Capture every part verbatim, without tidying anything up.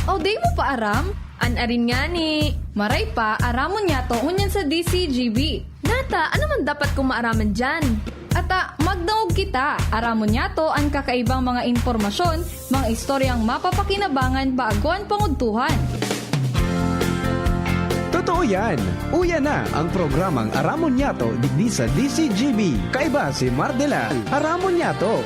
O di mo pa aram? An arin ngani. Maray pa, aramon niyato ngunyan sa D C G B. Nata, ano man dapat kong maaraman diyan? Ata, magdangog kita. Aramon niyato an kakaibang mga impormasyon, mga istoryang mapapakinabangan bago an pangudtuhan. Totoo yan! Uya na ang programang Aramon Niyato digdi sa D C G B. Kaiba si Mardela. Aramon Niyato!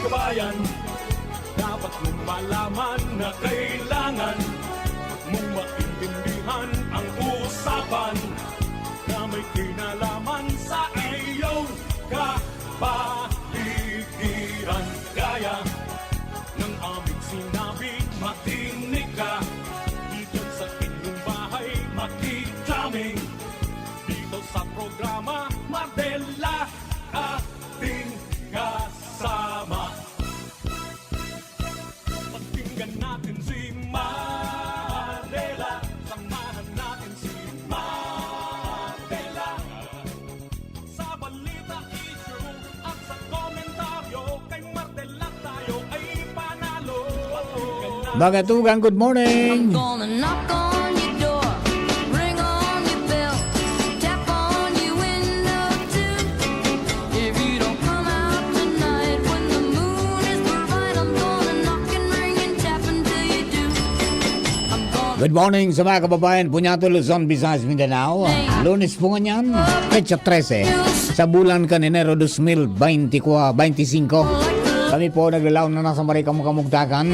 Kabayan, dapat mong malaman na kailangan mong maintindihan ang usapan na may kinalaman sa iyong kapaligiran. Gaya ng aming sinabi, makinig ka. Diyan sa inyong bahay, makikita kami dito sa programa Mardela, ating kasama. Pakinggan natin si Mardela, samahan natin si Mardela. Sa balita, issue at sa komentaryo, kay Mardela tayo ay panalo. Pakinggan natin Mga tugang, good morning! Gonna knock on your door, ring on your bell, tap on your window too. If you don't come out tonight when the moon is bright, I'm gonna knock and ring and tap until you do. I'm gonna Good morning sa mga kababayan po niyato, Luzon, Visayas, Mindanao. Lunes po ngunyan, petsa trese, sa bulan kan Enero dos mil baynti kwa, baynti singko. Kami po naglalaom na nasa maray kamong kamugtakan.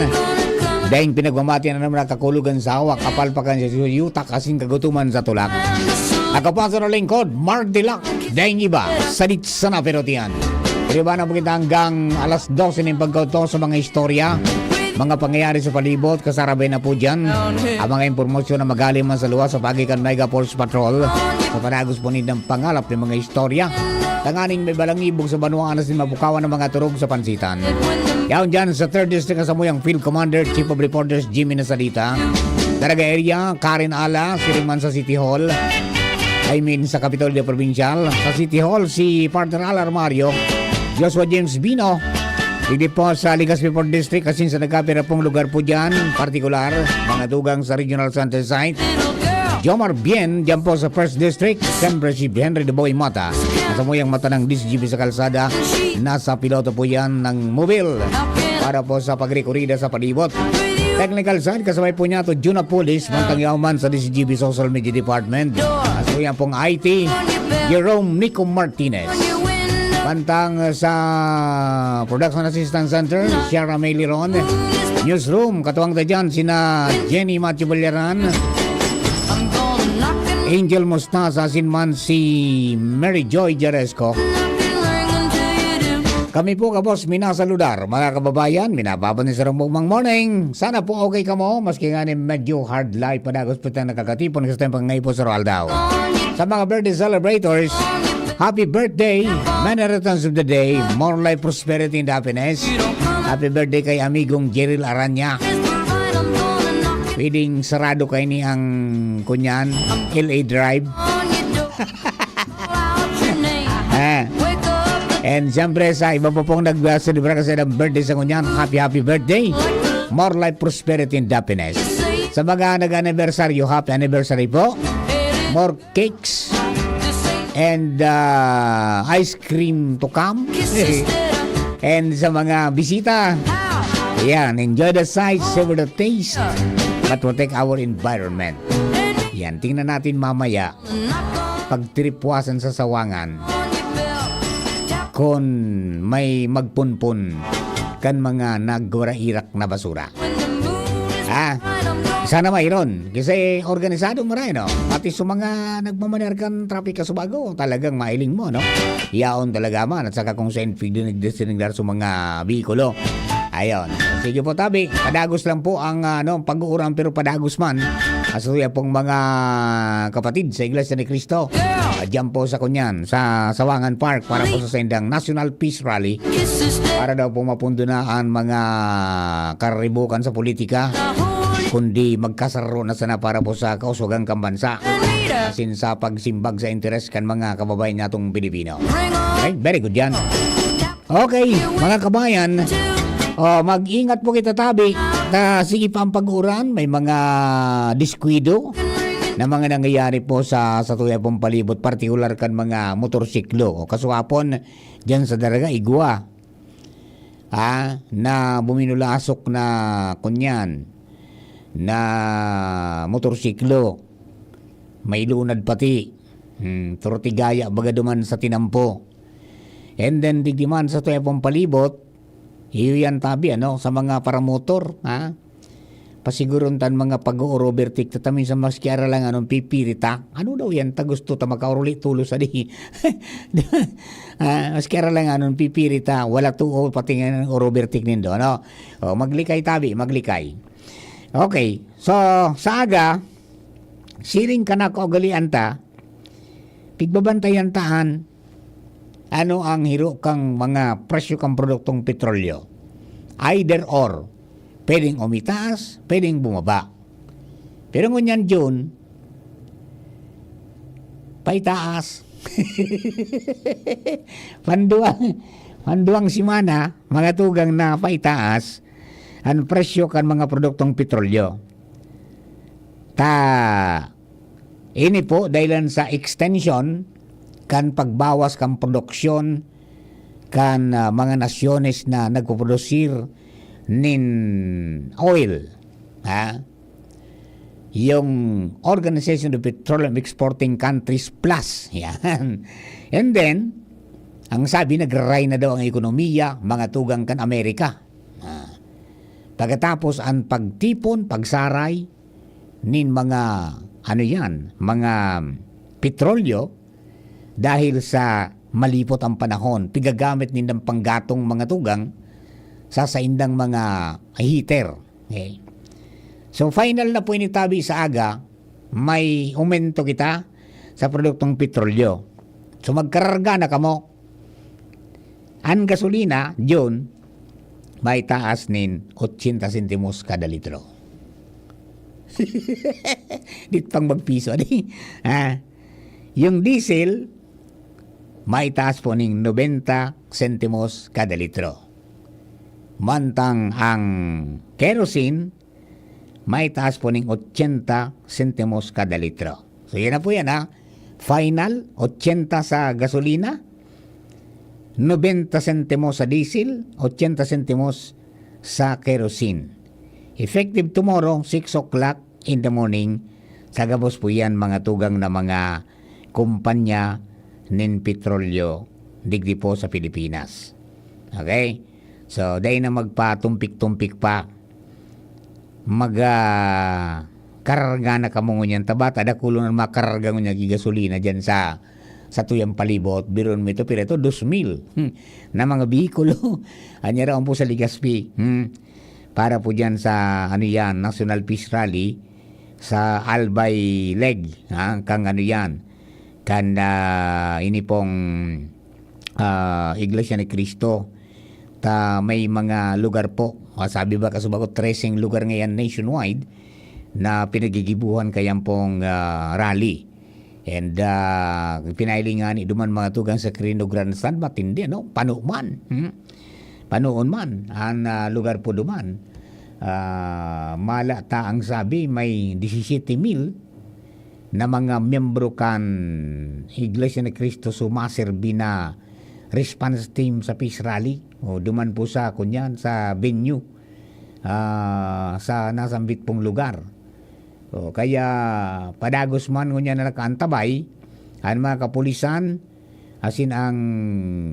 Daing pinagmamati na naman ang kakulogan sa hawak, kapalpakan sa yutak, asin kagutuman sa tulak. Ako po ang lingkod, Mark Dilac, daing iba, sadit sana pero tiyan. Pero iba na po kita hanggang alas dose nin pagkauto sa mga istorya, mga pangyayari sa palibot, kasarabay na po dyan ang mga impormasyon na magaling man sa luwas sa pagi kan Mega Force Patrol. Sa panagos po nindang pangalap ng mga istorya, tanganing may balangibog sa banwaan asin mapukawan ng mga turog sa pansitan. Yaon dyan sa third District, kasamuyang Field Commander, Chief of Reporters, Jimmy Nasalita. Daraga Area, Karen Ala, siring man sa City Hall. I mean, sa Kapitolyo Provincial. Sa City Hall, si Partner Al Armario, Joshua James Bino. Digdi po sa Legazpi Fourth District, asin sa nagkapira pong lugar po dyan, partikular, mga tugang sa Regional Center Site. Jomar Bien, dyan po sa First District, siyempre si Henry Deboy Mata, sa muyang mata ng D C G B sa kalsada, nasa piloto po yan ng mobil para po sa pagrikorida sa palibot. Technical side, kasabay po niya to, Juna Pulis, mantang yaman sa D C G B Social Media Department. At po yan pong I T, Jerome Nico Martinez. Mantang sa Production Assistance Center, Sierra May Liron. Newsroom, katuwang ta dyan, sina Jenny Matthew Ballaran, Angel Mostaza, asin man si Mary Joy Jaresco. Kami po, kabos, minasaludar, mga kababayan, minababon ni sarong mugmang morning. Sana po okay kamo, maski nga ni medyo hard life, padagos po tayong nakakatipon, kasi tayong pangangaipo sa aldaw. Sa mga birthday celebrators, happy birthday, many returns of the day, more life, prosperity, and happiness. Happy birthday kay amigong Jeril Aranya. Pwedeng sarado kayo ni ang kunyan, L A Drive. Ah. And siyempre sa iba pa pong nagselebra kasi ng birthday sa ngunyan, happy, happy birthday. More life, prosperity, and happiness. Sa mga nag-anibersaryo, happy anniversary po. More cakes and uh, ice cream to come. And sa mga bisita, yan, enjoy the sight, savor the taste, but protect our environment. Yan, tingnan natin mamaya pagtiripwasan sa sawangan kung may magpunpon kan mga nagwarairak na basura. Ah, sana mayroon. Kasi organisado maray, no? Pati sa mga nagmamaneho kan trapiko sa Bago, talagang mailing mo, no? Yaon talaga man. At saka kung saan pwede nagdestinador sa mga bikulo. Ayon. Sige po, tabi. Padagos lang po ang ano, pag-uuran, pero padagos man. Asuya pong mga kapatid sa Iglesia ni Cristo. Diyan po sa kunyan, sa Sawangan Park para po sa sendang National Peace Rally. Para daw po mapundo na ang mga karibukan sa politika. kundi magkasaro na sana para po sa kausugan kan bansa. Asin sa pagsimbag sa interes kan mga kababayan natong Pilipino. Okay, very good yan. Okay, mga kabayan, oh, mag-ingat po kita tabi. Ta, sige pa ang pag-uran, may mga diskwido na mga nangyayari po sa, sa tuya pong palibot, partikular kan mga motorsiklo. O kaswapon, dyan sa Daraga, igwa. Ha? Na buminulasok na, kunyan, na motorsiklo. May lunad pati. Hmm, turtigaya baga duman sa tinampo. And then, digdi man sa tuya pong palibot, iyo yan tabi, ano, sa mga paramotor, ha? Pasiguron tan mga pag-oorovertake ta, ta minsan maski ara lang anon pipiri ta. Ano daw yan ta gusto ta makauruli tulos sa di? Ah, maski ara lang anon pipiri ta, wala tuo pati nga ang orovertake nindo, ano? O, maglikay tabi, maglikay. Okay, so, sa aga, siring kan nakaugalian ta, pigbabantayan ta an ano ang hiro kang mga presyo kang produktong petrolyo. Either or, pwedeng umitaas, pwedeng bumaba. Pero ngunyan, June, paitaas. Panduang, panduang semana, mga tugang na paitaas ang presyo kan mga produktong petrolyo. Ta, ini po dahilan sa extension kan pagbawas kan produksyon kan, ah, mga nasyones na nagpoprodusir nin oil, ha? Yung Organization of Petroleum Exporting Countries Plus. Yan. And then, ang sabi, nagraray na daw ang ekonomiya, mga tugang kan Amerika. Ah. Pagkatapos ang pagtipon, pagsaray, nin mga, ano yan, mga petrolyo, dahil sa malipot ang panahon, pigagamit nindang panggatong mga tugang sa saindang mga heater. Okay. So, final na po ini tabi sa aga, may umento kita sa produktong petrolyo. So, magkararga na kamo. An gasolina, June, may taas nin ochenta sentimos kada litro. Dit pang magpiso, di? Ah, yung diesel, may taas po ning nobenta sentimos kada litro. Mantang ang kerosene, may taas po ning ochenta sentimos kada litro. So, yan na po yan, ha. Final, ochenta sa gasolina, nobenta sentimos sa diesel, ochenta sentimos sa kerosene. Effective tomorrow, six o'clock in the morning, sa gabos po yan, mga tugang na mga kumpanya nin petrolyo digdi po sa Pilipinas. Okay? So, dai na magpatumpik-tumpik pa. Mag, ah, kararga na kamo ngunyan ta ba ta dakulon an makararga ngunyan ki gasolina diyan sa, sa tuyang palibot. Biruon mo ito, pira ito? Dos mil. Hmm. Na mga behikulo. Anya raon po sa Legazpi. Hmm. Para po diyan sa, ano yan, National Peace Rally sa Albay Leg, ha? Kang ano yan, kan, ah, ini pong, ah, Iglesia ni Cristo. Ta may mga lugar po, ah, sabi ba kasubago, treseng lugar ngayon nationwide na pinagigibuhan kayan pong, ah, rally. And, ah, pinahiling nga ni duman mga tugang sa Quirino Grandstand, matindi, ano? Pano man. Hmm? Panoon man, ang, ah, lugar po duman. Ah, mala ta ang sabi, may disisiyete mil na mga miyembro kan Iglesia ni Cristo sumaserbi na response team sa peace rally. O, duman po sa, kunyan, sa venue, ah, sa nasambit pong lugar. O, kaya padagos man ngunyan na nakaantabay an mga kapulisan, asin ang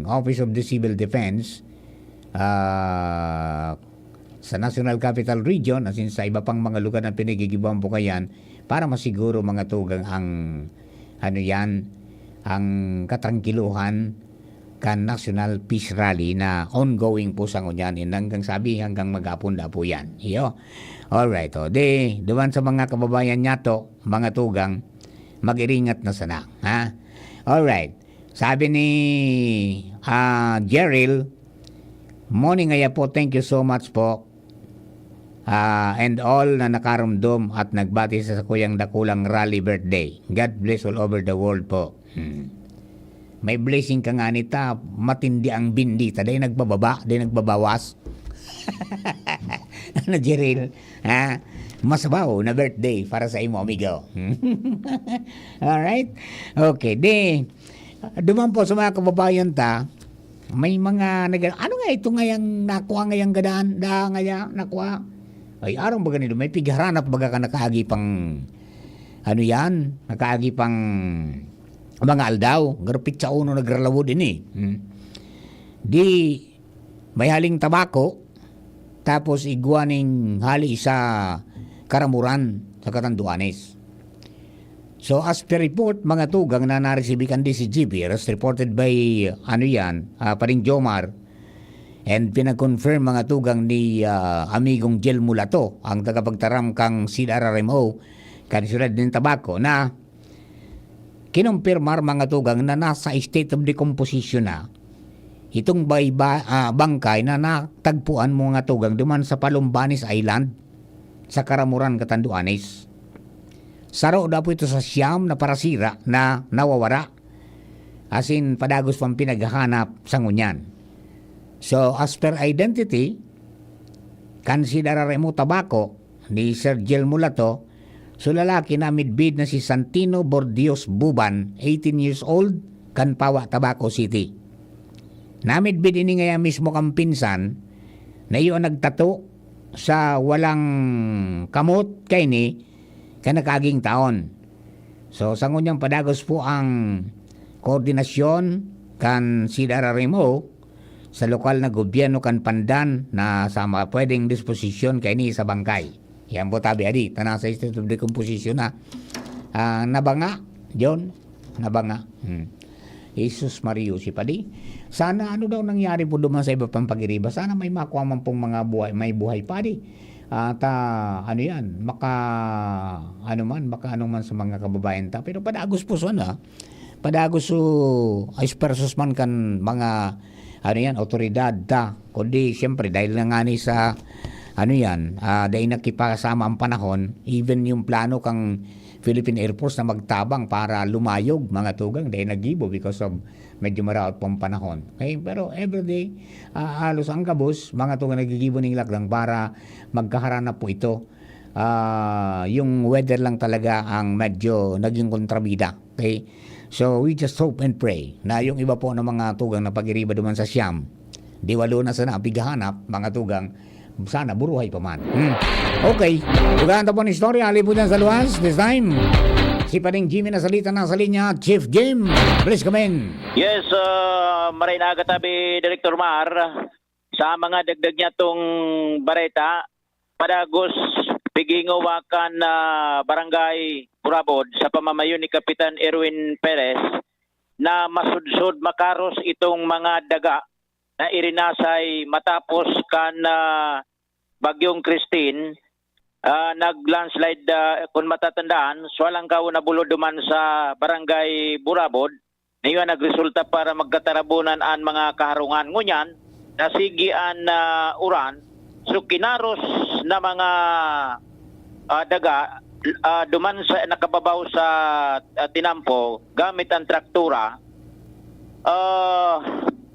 Office of the Civil Defense, ah, sa National Capital Region, asin sa iba pang mga lugar na pinagigibuhan po kayan, para masiguro, mga tugang, ang, ano yan, ang katrangkiluhan kan National Peace Rally na ongoing po sa ngunyan, hanggang sabi, hanggang maghapon na po yan. Iyo. Alright, o. Di, duman sa mga kababayan niyato, mga tugang, mag-iringat na sana, ha? Alright. Sabi ni, ah, Jeril, "Morning, Aya po. Thank you so much po." ah, and all na nakaromdom at nagbati sa sakuyang dakulang rally birthday. God bless all over the world po. Hmm. May blessing ka ngani ta, matindi ang bindi ta, dai nagbababa, dai nagbabawas. Ano, Jeril? Ha? Masabaw na birthday para sa imo, amigo. Alright? Okay, di, duman po sa mga kababayan ta, may mga nag-, ano nga ito ngayang nakuha ngayang gadaan, da ngaya, nakuha? Ay, arong baga nito, may pigharanap baga ka nakaagi pang, ano yan? Nakaagi pang mga aldaw, garapit sa uno nagralawod ini. Hmm. Di, may haling tabako, tapos igwa ning hali sa karamuran sa Catanduanes. So, as per report, mga tugang na naresibi kan D C G B, as reported by, ano yan, ah, Paring Jomar, and pinag-confirm, mga tugang, ni, ah, amigong Jel Mulato, ang tagapagtaram kang C D R R M O, kan siyudad nin Tabaco, na kinumpirmar, mga tugang, na nasa state of decomposition na itong bay-, ba-, ah, bangkay na natagpuan, mga tugang, duman sa Palumbanes Island, sa Karamuran, Catanduanes. Saro daw po ito sa siyam na parasira na nawawara. As in, padagos pang pinaghahanap sa ngunyan. So, as per identity, kan C D R R M O Tabaco, ni Sir Gil Mulato, so lalaki na midbid na si Santino Bordios Buban, eighteen years old, kan Pawa, Tabaco City. Namidbid ini ngaya mismo kan pinsan na iyo ang nagtato sa walang kamot kaini kan nakaaging taon. So, sa ngunyan padagos po ang koordinasyon kan C D R R M O sa lokal na gobyerno kan Pandan na sa mga pwedeng disposisyon kaini sa bangkay. Yan po tabi, adi, ta nasa state of decomposition na. Ah, nabanga, John, nabanga. Hmm. Jesus Mario, si Padi. Sana ano daw nangyari po duman sa iba pang pagiriba? Sana may makuha man pong mga buhay, may buhay, Padi. At, ah, ano yan, maka, ano man, maka ano man sa mga kababayan ta. Pero padagos po sana, padagos so, ay, persos man kan mga, ano yan, otoridad ta. Kundi, siyempre, dahil na nga ni sa, ano yan, ah, dahil nakipasama ang panahon, even yung plano kang Philippine Air Force na magtabang para lumayog, mga tugang, dahil nagibo because of medyo maraot pong panahon. Okay? Pero everyday, ah, halos ang gabos, mga tugang, nagigibo ning lakdang para magkaharana po ito. Ah, yung weather lang talaga ang medyo naging kontrabida. Okay? So, we just hope and pray na yung iba po ng mga tugang na pag-iriba duman sa Siam, di walo na sana ang pighahanap, mga tugang, sana buruhay pa man. Hmm. Okay. Dugaan ta po ang istorya, halipod yan sa luwas. This time, si Paring Jimmy na salita na sa linya, Chief Jim. Please come in. Yes, ah, maray na aga tabi, Director Mar. Sa mga dagdag niya tong bareta, padagos, pigingowa kan, ah, Barangay Burabod sa pamamayo ni Kapitan Erwin Perez na masudsod makaros itong mga daga na irinasay matapos kan, ah, Bagyong Christine, ah, nag-landslide, ah, kun matatandaan, swalangkaw na bulod duman sa Barangay Burabod, na iyan nagresulta para magkatarabunan an mga kaharungan. Ngunyan, nasigi an, ah, uran, so kinaros na mga, ah, daga, ah, duman sa nakababaw sa, ah, tinampo gamit ang traktura, ah,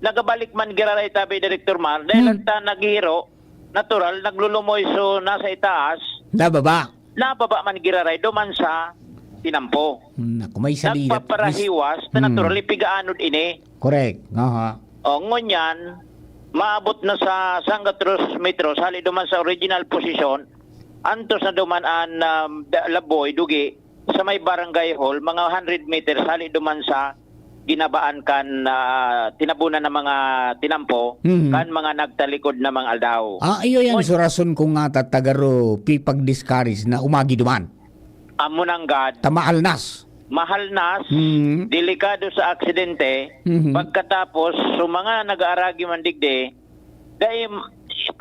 nagabalik man giraray tabi, Director Mar, dahil Hmm. ta naghihiro, natural, naglulumoy, so nasa itaas. Nababa. Nababa man giraray duman sa tinampo. Naku, may salida. Nagpaparahiwas, ta Hmm. natural, ipigaanod ini. Correct. Aha. O, ngunyan, maabot na sa sanggatos metros, hali duman sa original posisyon, antos na duman an, um, da-, laboy, dugi, sa may barangay hall, mga hundred meters, hali duman sa ginabaan kan, ah, tinabunan ng mga tinampo, Mhm. kan mga nagtalikod na mga aldaw. Ah, iyo yan, Ngun- so rason ko nga tatagaro, pipag-discourage na umagi duman. Amo nanggad. Ta mahalnas. Mahalnas, Mhm. delikado sa aksidente, Mhm. pagkatapos, so mga nag-aaragi man digdi, dai,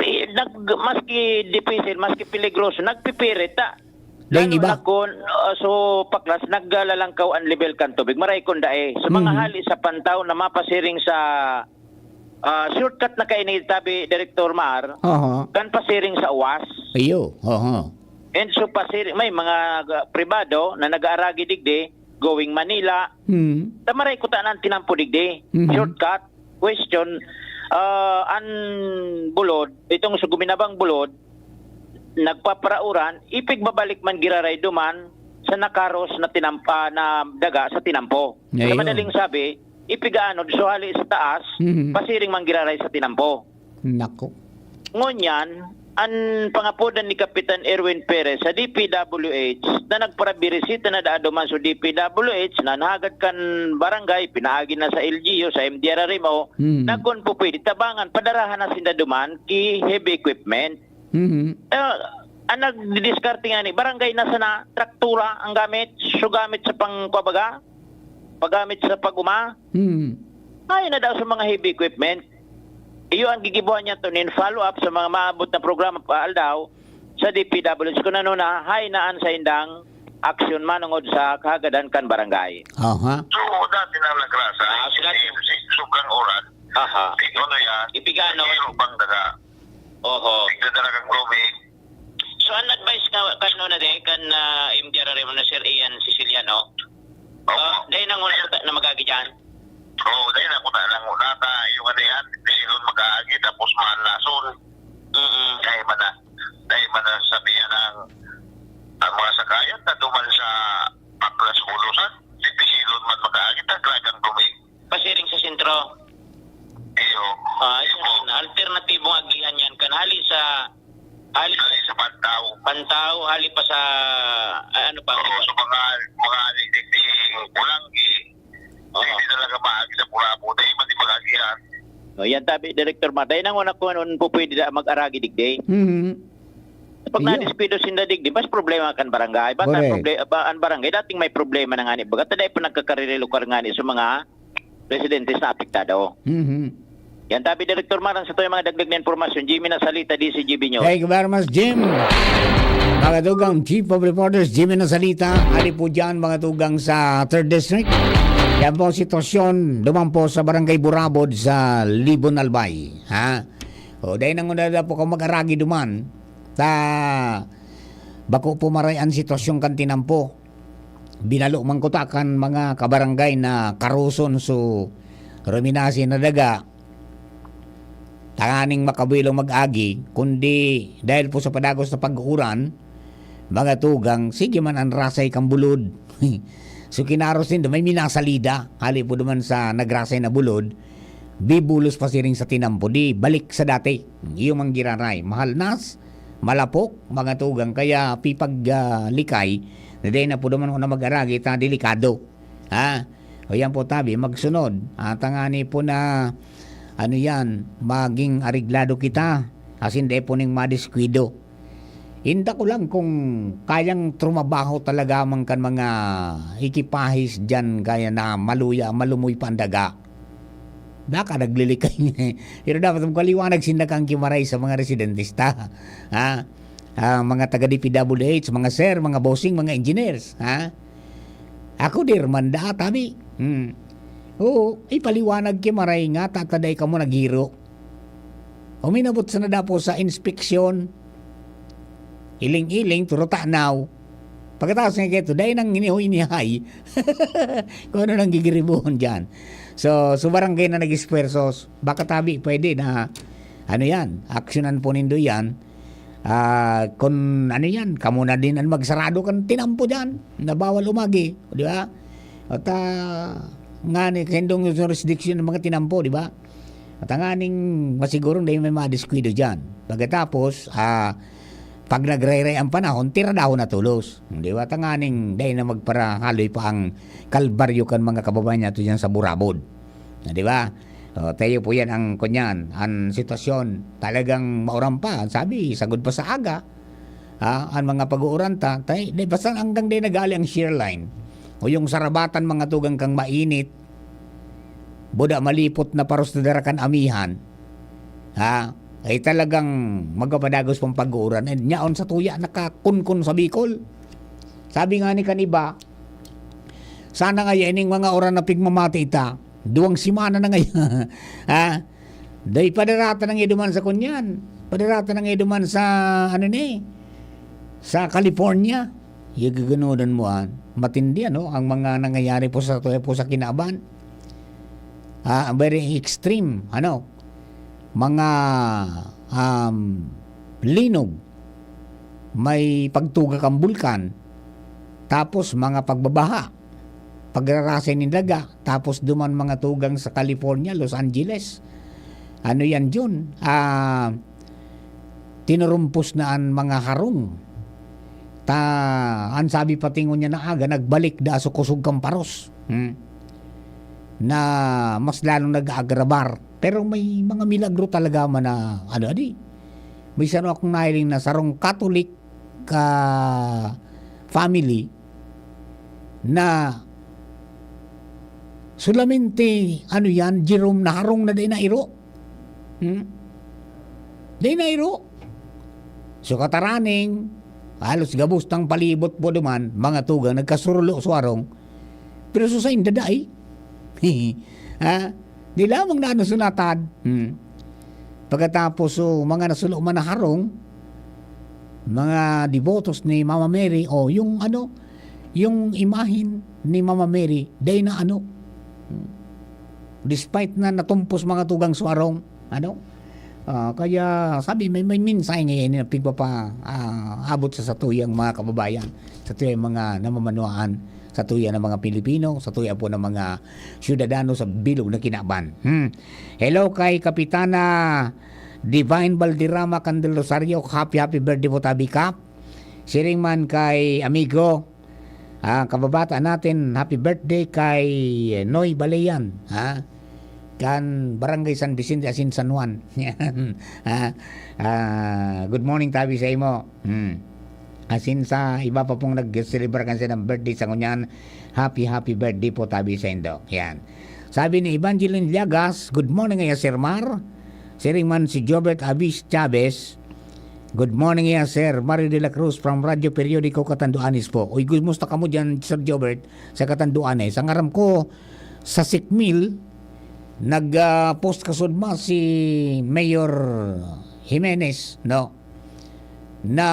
pi-, nag-, maski dipisil, maski peligroso, nagpipirit ta. Dai Lalo iba. na kun, ah, so, paklas, naglalangkaw ang level kan tubig. Maray kun dai. So, mga Mhm. hali sa pantaw na mapasiring sa, Ah, shortcut na kaini, tabi, Director Mar, Aha. kan pasiring sa uwas. Iyo, aha. And so, pasiring, may mga ga-, pribado na nag-aaragi digdi, going Manila. Hmm. Tamaray ko ta na ang tinampo digdi. Mhm. Shortcut. Question, ah, an bulod, itong sa Guminabang bulod, nagpaparauran, ipigbabalik man giraray duman sa nakaros na tinamp-, ah, na daga sa tinampo. Sa Ayun. madaling sabi, ipigaanod, so hali sa taas, Mhm. pasiring man giraray sa tinampo. Nako. Ngunyan, an pangapodan ni Kapitan Erwin Perez sa D P W H na nagparabirisita na daa duman sa D P W H na nahagad kan barangay, pinaagi na sa L G U, sa M D R R M O, Mhm. na kun po pwede, tabangan, padarahan na sinda duman ki heavy equipment. Mhm. Ah, ang nagdidiskarte nga ni barangay, nasa na, traktura ang gamit, so gamit sa pang-, kumbaga, paggamit sa pag-uma. Mhm. Ay, na daw sa mga heavy equipment. Iyo ang gigibuhan niya to nin follow-up sa mga maabot na programa pa aldaw sa D P W H kung ano na hainaan sa indang aksyon manongod sa kahagadan kan barangay. Aha. So, dati nang nagrasa, Ah, so dati. Sobrang uran. Aha. Tigno na yan. Ipigano? Tigno bang daga? Oho. Tigdadala kang tubig. So, an advice ka, kan una di, kan, ah, M D R R M na Sir Ian Siciliano, Opo. ah, dahil nang una na mag-agi dyan? Oo, dahil na kuta lang una ta, yung ano yan, dahil mag-aagi, tapos mahal na asun. Mm-mm. Dahil man na, dahil man na sabihan ang, ang mga sakayan na duman sa Paklas Bulusan, si Pisilon man mag-aagi, ta talagang tubig. Pasiring sa sentro. Iyo. Ah, Iyo po. Yan. Alternatibong agihan yan. Kan hali sa, hali Hali sa Pantaw. Pantaw, hali pa sa, ah, ano pa? Oo, sa mga, mga hali, di, di, Bulanggi. Oo. Hindi talaga maagi sa Purabo. Dahil man di mag-agihan. O, yan tabi, Director Mar. Dahil nang una ko, ano po pwede na mag-aragi digdi? Mhm. Pag Iyo. nadiskuido sinda digdi, mas problema kan barangay. Baka Correct. proble-, ba, ang barangay, dating may problema na nga ni, baga, taday pa nagkakarilokar nga ni sa mga residentes na apektado. Mhm. Yan, tabi, Director Mar, an satoy mga dagdag na impormasyon, Jimmy Nasalita, D C G B News. Thank you very much, Jim. Mga tugang, Chief of Reporters, Jimmy Nasalita, ali po dyan, mga tugang sa Third District. Yan po ang sitwasyon, duman po sa Barangay Burabod sa Libon, Albay. Ha? O, dahil nang una na po kung mag-aragi duman, ta, bako po maray ang sitwasyon kan tinampo. Binalo man ko ta kan mga kabarangay na karoson so ruminasi na daga, tanganing makabuelong mag-agi, kundi dahil po sa padagos na pag-uuran, mga tugang, sige man an rasay kan bulod. So, kinaros nindo, may minasalida. Hali po duman sa nagrasay na bulod, bibulos pasiring sa tinampo, di balik sa dati. Iyo man giraray. Mahalnas, malapok, mga tugang, kaya pipag, ah, likay, na dai na po duman na mag-aragi, ta delikado. Ha? O yan po, tabi, magsunod. At ang ani po na, ano yan, maging areglado kita. Asin dai po ning madiskuido. Inda ko lang kung kayang trumabaho talaga man kan mga ekipahis diyan, kaya na maluya, malumoy pa ang daga. Baka naglilikay. Pero dapat magkaliwanag sinda kan kimaray sa mga residentista. Ha? Ah, mga taga D P W H, mga sir, mga bossing, mga engineers. Ha? Ako, di man da, tabi. Hmm. Oo, ipaliwanag kimaray nga, tataday kamo naghiro. Uminabot sana dapo sa inspeksyon. Iling-iling, pero tanaw. Pagkatapos nga kito, dahil nang iniho-inihay. Kung ano nang gigiribuhon dyan. So, so barangay na nag-esfuersos. Baka tabi, pwede na, ano yan, aksyonan po nindo yan. Ah, kung ano yan, kamo na din ang magsarado kan tinampo dyan, na bawal umagi, di ba? At, ah, nga ni, sa indong jurisdiction ng mga tinampo, di ba? At ang aning masigurong dahil may mga diskuido dyan. Pagkatapos, ah, pag nagreray ang panahon, tira daw na tulos. Di ba? Tanganing dahil na magparahaloy pa ang kalbaryo kan mga kababayan nato dyan sa Burabod. Na, di ba? O, tayo po yan ang kunyan, ang sitwasyon. Talagang mauran pa. Sabi, sagod pa sa aga. Ha? Ang mga pag-uuran ta, tay, di, basta hanggang di nagali ang shear line. O yung sarabatan, mga tugang kang mainit, buda malipot na paros na dara kan amihan. Ha? Ay talagang magpapadagos pang pag-uuran. And nyaon sa tuya, nakakunkon sa Bicol. Sabi nga ni kaniba, sana nga ining mga uran na pigmamati ita, duwang semana na ngayon. Ha? Dai padarata na nga duman sa kunyan. Padarata na nga duman sa, ano ni, sa California. Igaganodan mo, ah. Matindi, ano, ang mga nangyayari po sa, po sa kinaban. Ah, very extreme, ano, mga, um, linog. May pagtugak ang bulkan. Tapos, mga pagbabaha. Pagrarasay nin daga. Tapos, duman mga tugang sa California, Los Angeles. Ano yan, Jun? Ah, tinurumpos na an mga harong. Ta, an sabi pa tingon niya na aga, nagbalik da sa kusog kan paros. Hmm. Na mas lalong nag-aagrabar. Pero may mga milagro talaga man na, ano, di? May saro akong nahiling na sarong Catholic ka family na solamente, ano yan, Jerome, na harong na dai nairo. Hmm? Dai nairo. So, kataraning, halos gabos tang palibot po duman, mga tugang, nagkasurulo sa harong, pero so sainda dai. Ha? Di lamang na ano sunatad. Hmm. Pagkatapos, so, mga nasulo man na harong, mga debotos ni Mama Mary, o yung ano, yung imahin ni Mama Mary, dai na ano. Hmm. Despite na natumpos mga tugang sa harong, ano? Ah, kaya sabi, may, may mensahe ngayon na pigpapa, ah, abot sa satuyang mga kababayan, satuyang mga namamanuan, satuya na mga Pilipino, satuya po na mga syudadano sa bilog na kinaban. Hmm. Hello kay Kapitana Divine Valderrama Candel Rosario. Happy, happy birthday po, tabi, Kap. Siring man kay amigo, ah, kababata natin, happy birthday kay Noy Baleyan, ha? Kan Barangay San Vicente, Asin, San Juan. Yan. Ah, ah, good morning, tabi, sa imo. Hmm. Asin sa iba pa pong nag-celebra kan siya ng birthday sa ngunyan, happy, happy birthday po, tabi, sa indo. Yan. Sabi ni Evangeline Llagas, "Good morning, Aya Sir Mar." Siring man si Jobert Avis Chavez, "Good morning, Aya Sir Mario de la Cruz from Radyo Periodiko, Catanduanes po." Uy, kumusta kamo dyan, Sir Jobert, sa Catanduanes? Ang aram ko, sa Sikmil, nag, ah, post kasudma si Mayor Jimenez, no? Na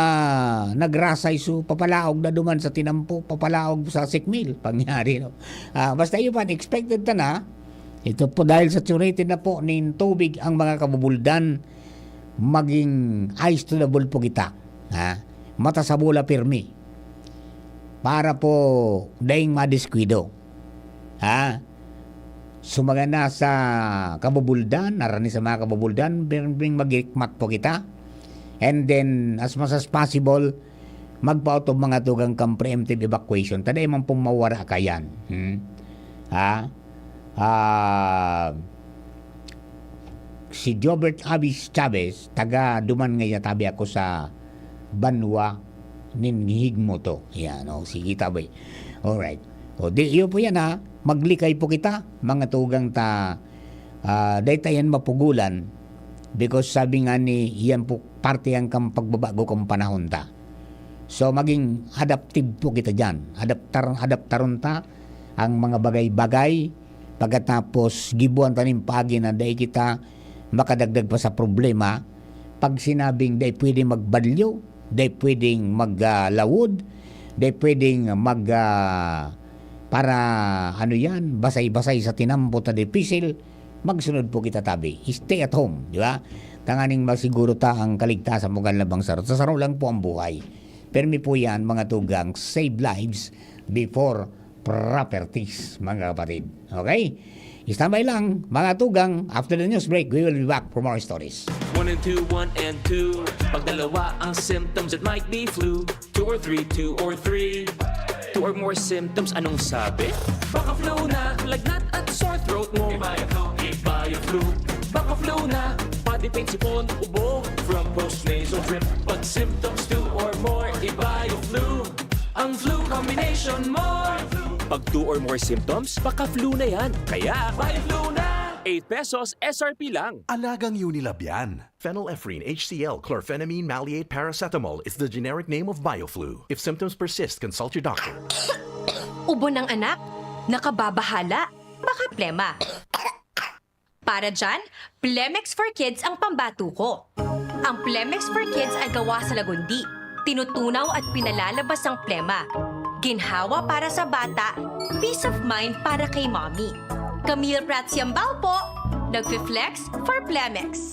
nagrasay su papalaog na duman sa tinampo, papalaog sa Sikmil, pangyari, no? Ah, basta yun pa, expected ta na. Ito po, dahil saturated na po nin tubig ang mga kabubuldan, maging ice to the ball po kita. Ha? Mata sa bola pirmi. Para po daing madiskuido. Ha? Sumagana sa kabubuldan, narani sa mga kabubuldan, bing, bing magikmat po kita. And then, as much as possible, magpaotob mga tugang kan preemptive evacuation. Ta dai man pong mawara kayan. Hmm? Ha? Ah, si Jobert Avis Chavez, taga duman ngaya tabi ako sa banwa nin higmo to. Yan, o, sige, tabi. Alright. O, di, iyo po yan, ha. Maglikay po kita, mga tugang ta, ah, dai ta yan mapugulan. Because sabi nga ni, yan po, parte yan kan pagbabago kan panahon ta. So, maging adaptive po kita dyan. Adaptar-, adaptaron ta ang mga bagay-bagay. Pagkatapos, gibuan ta nin paagi na dai kita makadagdag pa sa problema. Pag sinabing dai pwedeng magbalyo, dai pwedeng mag, ah, lawod, dai pwedeng mag, ah, para, ano yan, basay-basay sa tinampo ta dipisil, magsunod po kita tabi. Stay at home, di ba? Tanganing masiguro ta ang kaligtasan mo kan labang saro. Sa saro lang po ang buhay. Permi po yan, mga tugang, save lives before properties, mga kapatid. Okay? Standby lang, mga tugang. After the news break, we will be back for more stories. One and two, one and two. Pag dalawa ang symptoms, it might be flu. Two or three, two or three. Two or more symptoms, anong sabi? Baka flu na, lagnat at sore throat mo. Ibaya flu, ibaya flu. Baka flu na, body pain, sipon, ubo. From post nasal drip, pag symptoms two or more, ibaya flu. Ang flu combination mo. Pag two or more symptoms, baka flu na yan. Kaya, ibaya flu na. Eight pesos S R P lang. Alagang Unilab yan. Phenylephrine H C L chlorphenamine maleate paracetamol is the generic name of Bioflu. If symptoms persist, consult your doctor. Ubo ng anak? Nakababahala? Baka plema. Para dyan, Plemex for Kids ang pambato ko. Ang Plemex for Kids ay gawa sa lagundi. Tinutunaw at pinalalabas ang plema. Ginhawa para sa bata, peace of mind para kay mommy. Camille Prats Yambao po, nagfi-flex for Plemex.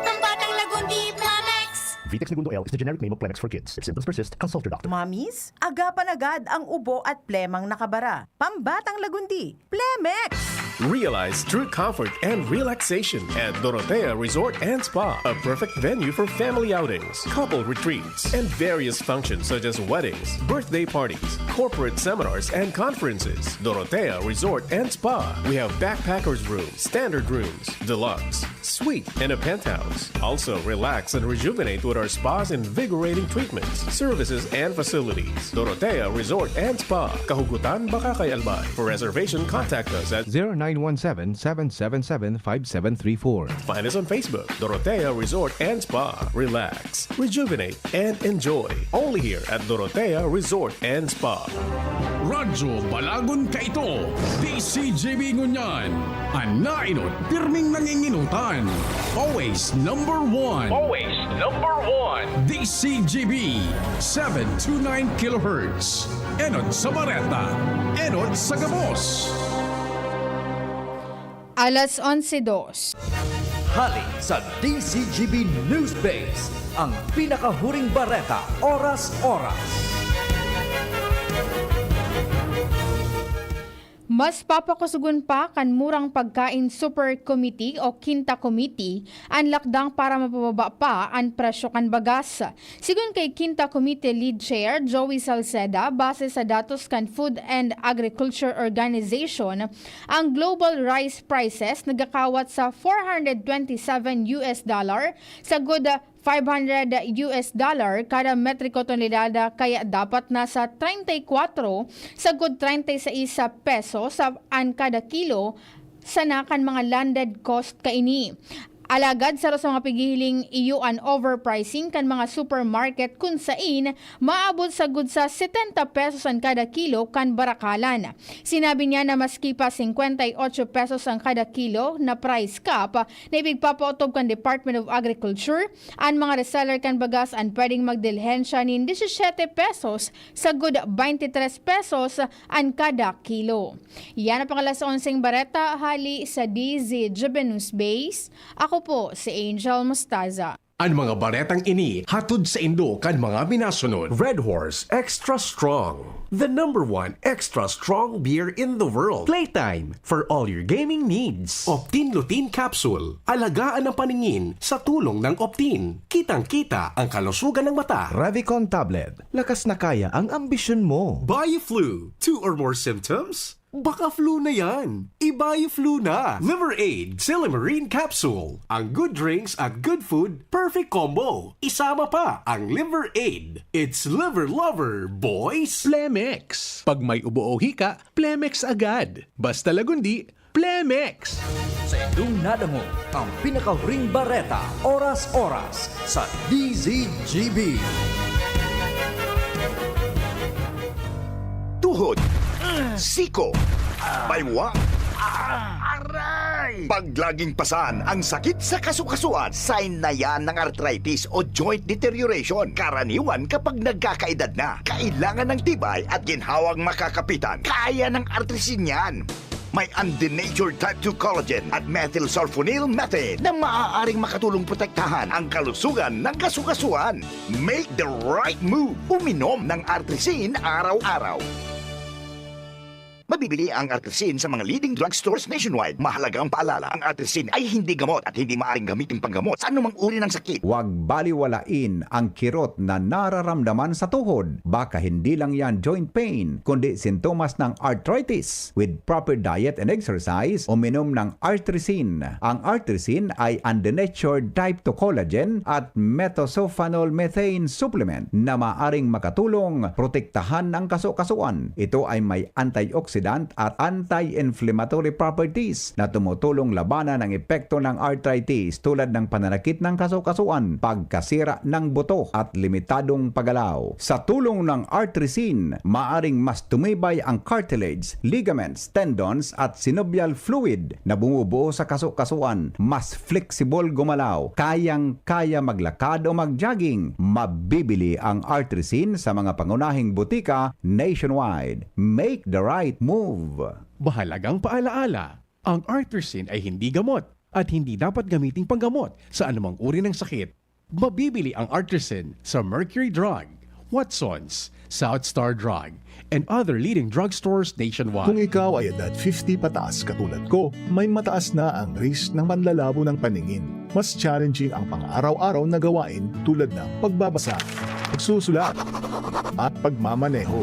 Ang batang lagundi, Plemex! Vitex Negundo L is the generic name of Plemex for Kids. If symptoms persist, consult your doctor. Mommies, agapan agad ang ubo at plemang nakabara. Pambatang lagundi, Plemex! Realize true comfort and relaxation at Dorotea Resort and Spa, a perfect venue for family outings, couple retreats, and various functions such as weddings, birthday parties, corporate seminars, and conferences. Dorotea Resort and Spa. We have backpackers room, standard rooms, deluxe, suite, and a penthouse. Also, relax and rejuvenate with our spa's invigorating treatments, services, and facilities. Dorotea Resort and Spa, Kahugutan, Bacacay, Albay. For reservation, contact us at zero nine one seven, seven seven seven, five seven three four. Find us on Facebook, Dorotea Resort and Spa. Relax, rejuvenate, and enjoy. Only here at Dorotea Resort and Spa. Radyo Balagon kaito, D C G B ngunyan. An nainot, pirming nanginginutan. Always number one. Always number one. D C G B, seven two nine kilohertz. Enot sa Bareta, enot sa Gabos. Alas onse dos. Hali sa D C G B News Base, ang pinakahuring bareta, oras-oras. Mas papakusugon pa kan murang pagkain super committee o kinta committee an lakdang para mapababa pa an presyo kan bagas. Sigon kay Kinta Committee Lead Chair Joey Salceda, base sa datos kan Food and Agriculture Organization, ang global rice prices nagkakawat sa four hundred twenty-seven U S dollar, sagkod five hundred U S dollar kada metriko tonelada, kaya dapat nasa treinta y cuatro sagkod treinta y seis pesos sa, an kada kilo sana kan mga landed cost kaini. Alagad saro sa mga pighihiling iyo an overpricing kan mga supermarket, kun sain maabot sagkod sa setenta pesos an kada kilo kan barakalan. Sinabi niya na maski pa cincuenta y ocho pesos an kada kilo na price cap na ipigpapaotob kan Department of Agriculture, an mga reseller kan bagas an pwedeng magdilhensya nin disisiete pesos sagkod baynte tres pesos an kada kilo. Yan ang pang-alas onseng bareta hali sa D Z Juvenus Base. Ako po si Angel Mostaza. An mga baretang ini hatod saindo kan mga minasunod. Red Horse Extra Strong, the number one extra strong beer in the world. Playtime for all your gaming needs. Optin Lutein Capsule, alagaan ang paningin sa tulong ng Optin. Kitang-kita ang kalusugan ng mata. Revicon Tablet, lakas na kaya ang ambisyon mo. Bio Flu, two or more symptoms? Baka flu na yan. I-Bio Flu na. Liver Aid, Silymarin Capsule. Ang good drinks at good food, perfect combo. Isama pa ang Liver Aid. It's Liver Lover, boys! Plemex. Pag may ubo o hika, Plemex agad. Basta lagundi, Plemex. Sa indong nadangog, ang pinakahuring bareta, oras-oras, sa D Z G B. Tuhod, siko, baywa, aray! Pag laging pasan ang sakit sa kasukasuan, sign na yan ng arthritis o joint deterioration. Karaniwan kapag nagkakaedad na, kailangan ng tibay at ginhawang makakapitan. Kaya ng Artrisin yan. May undenatured type two collagen at methylsulfonyl methane na maaaring makatulong protektahan ang kalusugan ng kasukasuan. Make the right move. Uminom ng Artrisin araw-araw. Mabibili ang Artrisin sa mga leading drugstores nationwide. Mahalagang paalala, ang Artrisin ay hindi gamot at hindi maaaring gamitin panggamot sa anumang uri ng sakit. Huwag baliwalain ang kirot na nararamdaman sa tuhod. Baka hindi lang yan joint pain, kundi sintomas ng arthritis. With proper diet and exercise, uminom ng Artrisin. Ang Artrisin ay undenatured type two collagen at methylsulfonyl methane supplement na maaring makatulong protektahan ang kasukasuan. Ito ay may antioxidant antioxidant at anti-inflammatory properties na tumutulong labanan ang epekto ng arthritis tulad ng pananakit ng kasukasuan, pagkasira ng buto at limitadong paggalaw. Sa tulong ng Artrisin, maaring mas tumibay ang cartilage, ligaments, tendons at synovial fluid na bumubuo sa kasukasuan, mas flexible gumalaw, kayang-kaya maglakad o mag-jogging. Mabibili ang Artrisin sa mga pangunahing butika nationwide. Make the right move! Mahalagang paalaala, ang Artrisin ay hindi gamot at hindi dapat gamiting panggamot sa anumang uri ng sakit. Mabibili ang Artrisin sa Mercury Drug, Watson's, South Star Drug, and other leading drugstores nationwide. Kung ikaw ay edad fifty pataas katulad ko, may mataas na ang risk ng panlalabo ng paningin. Mas challenging ang pang-araw-araw na gawain tulad ng pagbabasa, pagsusulat, at pagmamaneho.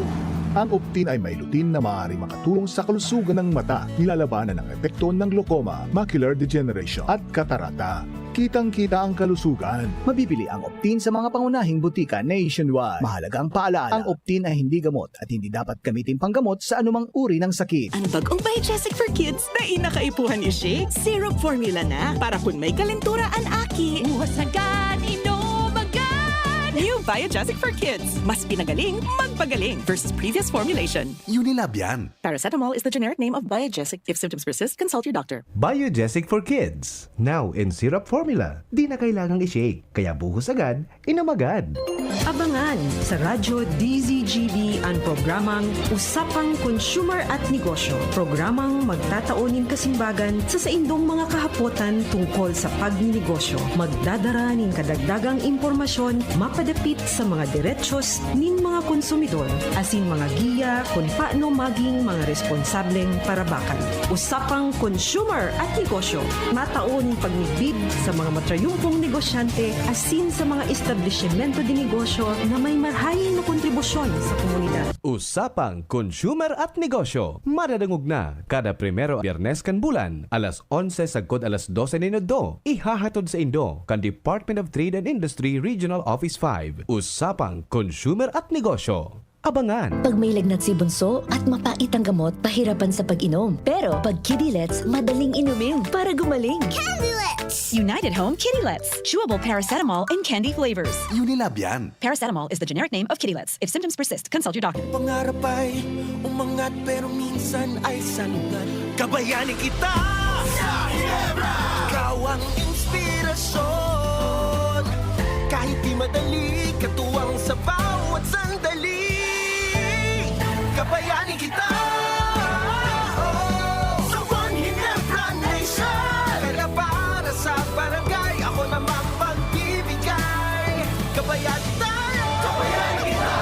Ang Optin ay may lutein na maaaring makatulong sa kalusugan ng mata, nilalabanan ang epekto ng glaucoma, macular degeneration, at katarata. Kitang-kita ang kalusugan. Mabibili ang Optin sa mga pangunahing butika nationwide. Mahalagang paalaala, ang Optin ay hindi gamot at hindi dapat gamitin panggamot sa anumang uri ng sakit. Ang bagong Biogesic for Kids na inakaipuhan i-shake, syrup formula na. Para kun may kalentura an aki, buhos agad, inom agad! New Biogesic for Kids. Mas pinagaling, magpagaling versus previous formulation. Unilab yan. Paracetamol is the generic name of Biogesic. If symptoms persist, consult your doctor. Biogesic for Kids. Now in syrup formula. Di na kailangang i-shake, kaya buhos agad, inom agad. Abangan sa Radyo D Z G B an programang Usapang Consumer at Negosyo. Programang magtatao nin kasimbagan sa saindong mga kahapotan tungkol sa pagninegosyo. Magdadara nin kadagdagang impormasyon mapadapit sa mga derechos nin mga konsumidor, asin mga giya kun paano maging mga responsableng parabakan. Usapang Consumer at Negosyo. Matao nin pagmidbid sa mga matrayumpong negosyante asin sa mga establisimento de negosyo na may marhay na kontribusyon sa komunidad. Usapang Consumer at Negosyo, madadangog na kada primero Biyernes kan bulan, alas onse sagkod alas dose nin udto. Ihahatod saindo kan Department of Trade and Industry Regional Office five. Usapang Consumer at Negosyo. Abangan! Pag may lagnat si bunso at mapait ang gamot, pahirapan sa pag-inom. Pero pag Kidilets, madaling inumin para gumaling. Kidilets! United Home Kidilets. Chewable paracetamol and candy flavors. Unilab yan. Paracetamol is the generic name of Kidilets. If symptoms persist, consult your doctor. Pangarap ay umangat pero minsan ay salungat. Kabayani kita sa Ginebra! Ikaw ang inspirasyon. Kahit di madali, katuwang sa bawat sandali. Kabayani kita! Sa One Ginebra Nation! Pera para sa barangay, ako namang magbibigay. Kabayani tayo! Kabayani kita!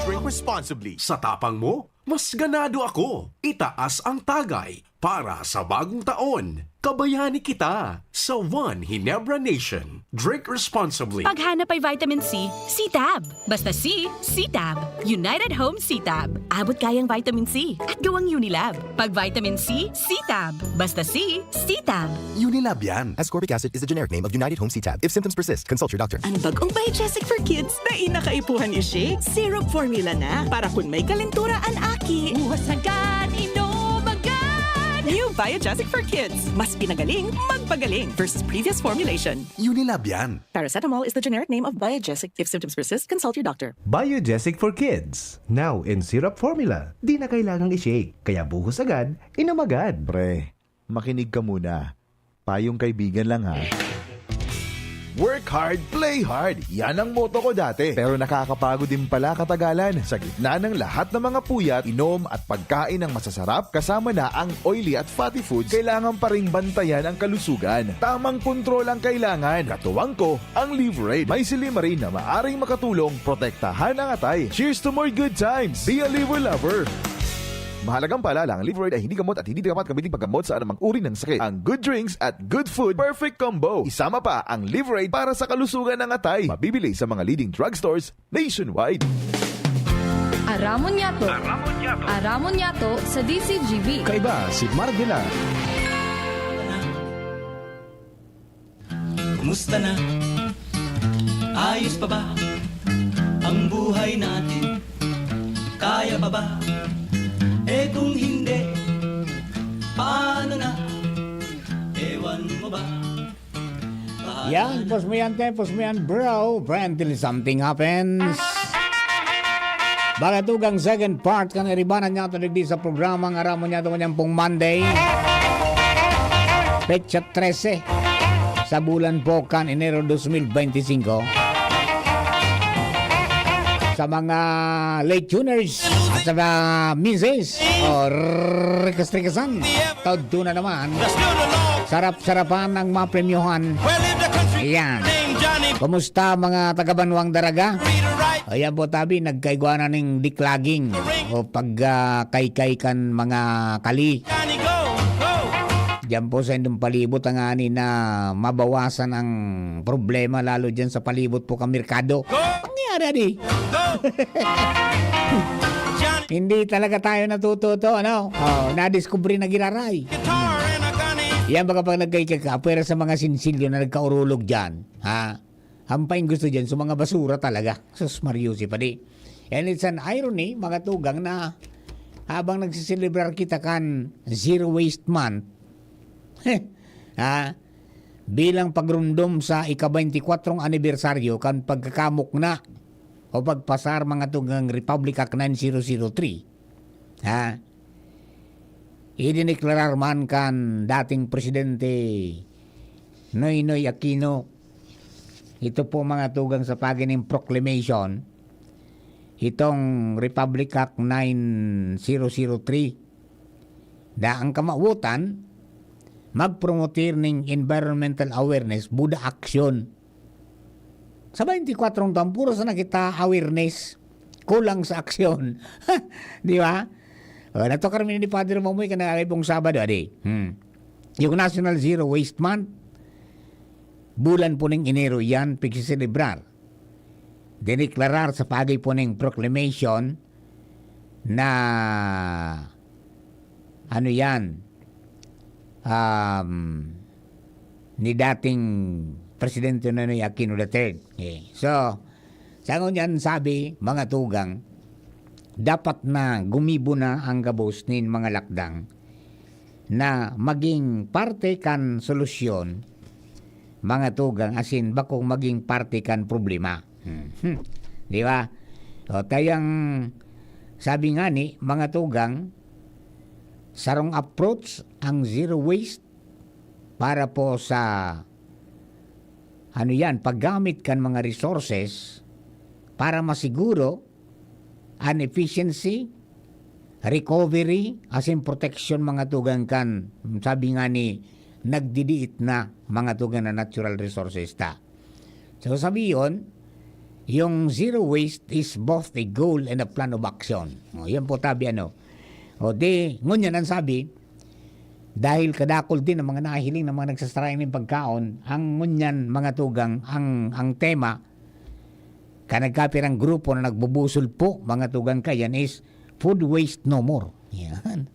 Drink responsibly. Sa tapang mo, mas ganado ako. Itaas ang tagay para sa bagong taon. Kabayani kita sa One Ginebra Nation. Drink responsibly. Paghanap ay vitamin C, C-Tab. Basta C, C-Tab. United Home C-Tab. Abot kayang vitamin C at gawang Unilab. Pag vitamin C, C-Tab. Basta C, C-Tab. Unilab yan. Ascorbic acid is the generic name of United Home C-Tab. If symptoms persist, consult your doctor. Ang bagong Biogesic for Kids na inakaipuhan i-shake, syrup formula na. Para kun may kalentura an aki, buhos agad, inom agad! New Biogesic for Kids. Mas pinagaling, magpagaling versus previous formulation. Unilab yan. Paracetamol is the generic name of Biogesic. If symptoms persist, consult your doctor. Biogesic for Kids. Now in syrup formula. Di na kailangang i-shake. Kaya buhos agad, inom agad. Pre, makinig ka muna. Payong kaibigan lang, ha. Work hard, play hard. Yan ang motto ko dati. Pero nakakapagod din pala katagalan. Sa gitna ng lahat ng mga puyat, inom at pagkain ng masasarap, kasama na ang oily at fatty foods, kailangan pa ring bantayan ang kalusugan. Tamang kontrol ang kailangan. Katuwang ko, ang Liverade. May silymarin na maaring makatulong protektahan ang atay. Cheers to more good times! Be a Liver Lover! Mahalagang paalala, ang Liverade ay hindi gamot at hindi dapat gamitin paggamot sa anumang uri ng sakit. Ang good drinks at good food, perfect combo. Isama pa ang Liverade para sa kalusugan ng atay. Mabibili sa mga leading drugstores nationwide. Aramon Yato. Aramon Yato. Aramon Yato sa D Z G B. Kaiba si Marvela. Kumusta na? Ayos pa ba ang buhay natin? Kaya pa ba? Eh, kung hindi Yan, pause mo yan, te, pause mo yan, bro. Friend, till something happens. Mga tugang, second part kan iribanan niya ito digdi sa programa nga aram mo niya ito ngayon pong Monday. Petsa trese sa bulan po kan Enero dos mil benti singko. Sa mga late tuners at sa mga misis o rikas-rikasan, todto na naman. Sarap-sarapan ang mga premyohan. Ayan. Kumusta mga taga-Banwang Daraga? Ayan po tabi, nagkaigwa na ning diklaging o pag, ah, kaykay kan mga kali. Diyan po sa indong palibot ang ani na mabawasan ang problema lalo diyan sa palibot po kan merkado. Pangyari di. Hindi talaga tayo natututo, ano? Oh, nadiskubre na giraray. Yan baga pag nagkaykay ka, pwera sa mga sinsilyo na nagkaurulog dyan, ha? Ang paing gusto dyan, sa mga basura talaga. Sus, Mario, si padi. And it's an irony, mga tugang, na habang nagsiselebrar kita kan Zero Waste Month, ha? Bilang pagrumdom sa ika-baynti kwatrong anibersaryo kan pagkakamukna o pagpasar, mga tugang, Republic Act nine zero zero three, ha? Idineklarar man kan dating presidente Noynoy Aquino, ito po mga tugang sa pagi nin proclamation, itong Republic Act nine zero zero three, na ang kamawotan, magpromotir ning environmental awareness, buda aksyon. Sa baynti kwatrong taon, puro sana kita awareness, kulang sa aksyon. Di ba? O, natukar mi ni Padre Mamoy kan nag-aagay pong Sabado, adi. Hmm. Yung National Zero Waste Month, bulan po ning Enero yan, pagsiselebrar. Dineklarar sa pagi po ning proclamation na, ano yan, um, ni dating Presidente Nonoy Aquino the third. Okay. So, sa ngunyan sabi, mga tugang, dapat na gumibo na ang gabos nin mga lakdang na maging parte kan solusyon, mga tugang, asin bakong maging parte kan problema. Hmm. Hmm. Di ba? O, tayang sabi nga ni, mga tugang, sarong approach ang zero waste para po sa, ano yan, paggamit kan mga resources para masiguro an efficiency, recovery, asin protection, mga tugang, kan, sabi nga ni, nagdidiit na, mga tugang, na natural resources ta. So, sabi yon, yung zero waste is both a goal and a plan of action. O, yan po tabi, ano. O, di, ngunyan ang sabi, dahil kadakol din ang mga nahiling ng mga nagsasarayang nin pagkaon, ang ngunyan, mga tugang, ang, ang tema, ka nagkapirang grupo na nagbubusol po, mga tugang, kayan is food waste no more. Yan.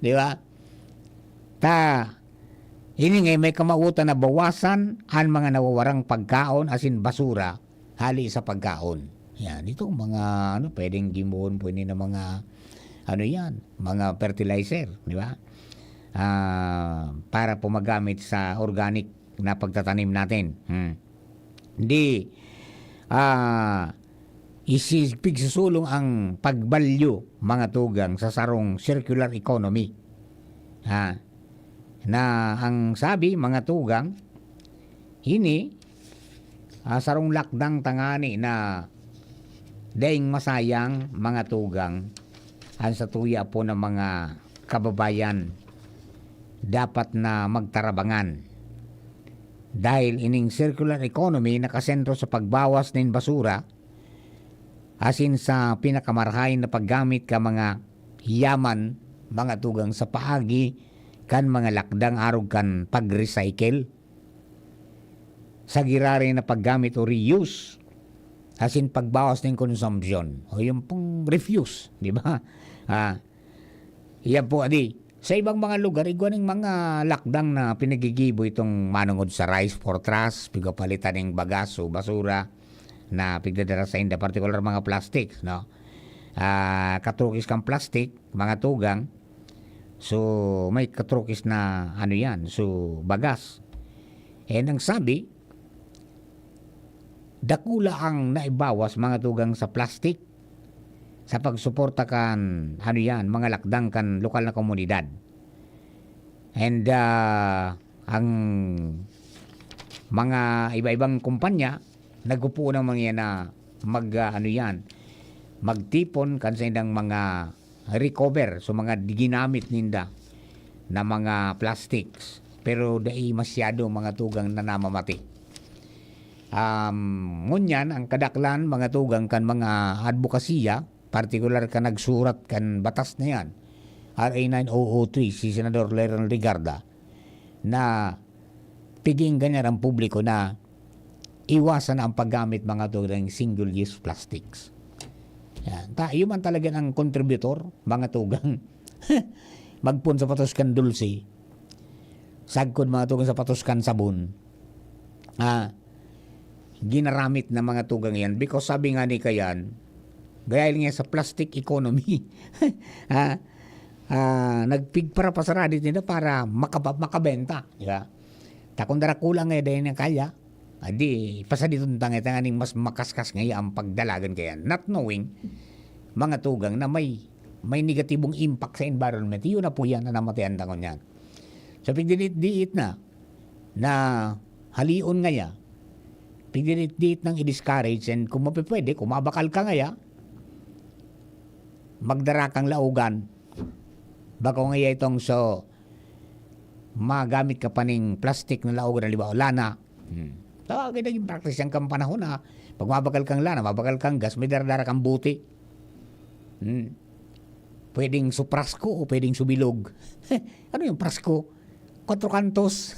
Di ba? Ta, ini nga may kamawotan na bawasan an mga nawawarang pagkaon asin basura hali sa pagkaon. Yan, itong mga, ano, pwedeng gimuon po ini na mga, ano yan, mga fertilizer, di ba? Ah, para po magamit sa organic na pagtatanim natin. Hmm. Di, ah, isi-, pigsusulong ang pagbalyo, mga tugang, sa sarong circular economy. Ha? Na ang sabi, mga tugang, ini, ah, sarong lakdang tangani na daing masayang, mga tugang, ang satuya po ng mga kababayan dapat na magtarabangan. Dahil ining circular economy nakasentro sa pagbawas nin basura, asin sa pinakamarahay na paggamit ka mga yaman, mga tugang, sa paagi kan mga lakdang arog kan pag-recycle, sa giraray na paggamit o reuse, asin pagbawas nin konsumpsyon, o yung pong refuse, di ba? Ah, iyan po, adi, sa ibang mga lugar, igwa ning mga lakdang na pinagigibo itong manungod sa Rice for Trust, pigpapalitan ning bagas o basura na pigdadara sa inda, partikular mga plastics, no? Ah, katrukis kang plastic, mga tugang, so may katrukis na, ano yan, so bagas. And ang sabi, dakula ang naibawas, mga tugang, sa plastik sa pagsuporta kan, ano yan, mga lakdang kan lokal na komunidad. And, ah, ang mga iba-ibang kumpanya, nagpupuo naman yan na mag, ah, ano yan, magtipon kan saindang mga recover, so mga di ginamit ninda na mga plastics. Pero dai masyado, mga tugang, na namamati. Um, ngunyan, ang kadaklan, mga tugang, kan mga adbokasiya, partikular kan nagsurat kan batas na yan, R A nine oh oh three, si Senador Leron Legarda, na piging ganyan ang publiko na iwasan na ang paggamit, mga tugang, single-use plastics. Yan. Ta, iyo man talaga ang kontributor, mga tugang. Magpon sapatos kan dulce. Sagkod, mga tugang, sapatos kan sabon. Ah, ginaramit na, mga tugang, yan. Because sabi nga ni Kayan, gaya nga sa plastic economy. Ah, ah, nagpigpara pa sa radit nila para makaba-, makabenta, di ba? Ta kun dara kulang nga dai na kaya, adi, pasaditon ta ngaya tanganing mas makaskas ngaya ang pagdalagan kaya. Not knowing, mga tugang, na may, may negatibong impact sa environment. Iyo na po yan na namatayan ta ngunyan. So, pigdilit-diit na, na halion ngaya, pigdilit-diit nang i-discourage, and kung mapipwede, kung mabakal ka ngaya, magdara kang laogan. Bako ngaya itong so, magamit ka pa ning plastic na laogan, halimbawa, lana. Hmm. Tawagin naging practice yan kan panahon na pag mabakal kang lana, mabakal kang gas, may dara-dara kang buti. Hmm. Pwedeng su prasko o pwedeng su bilog. Ano yung prasko? Kwatro kantos.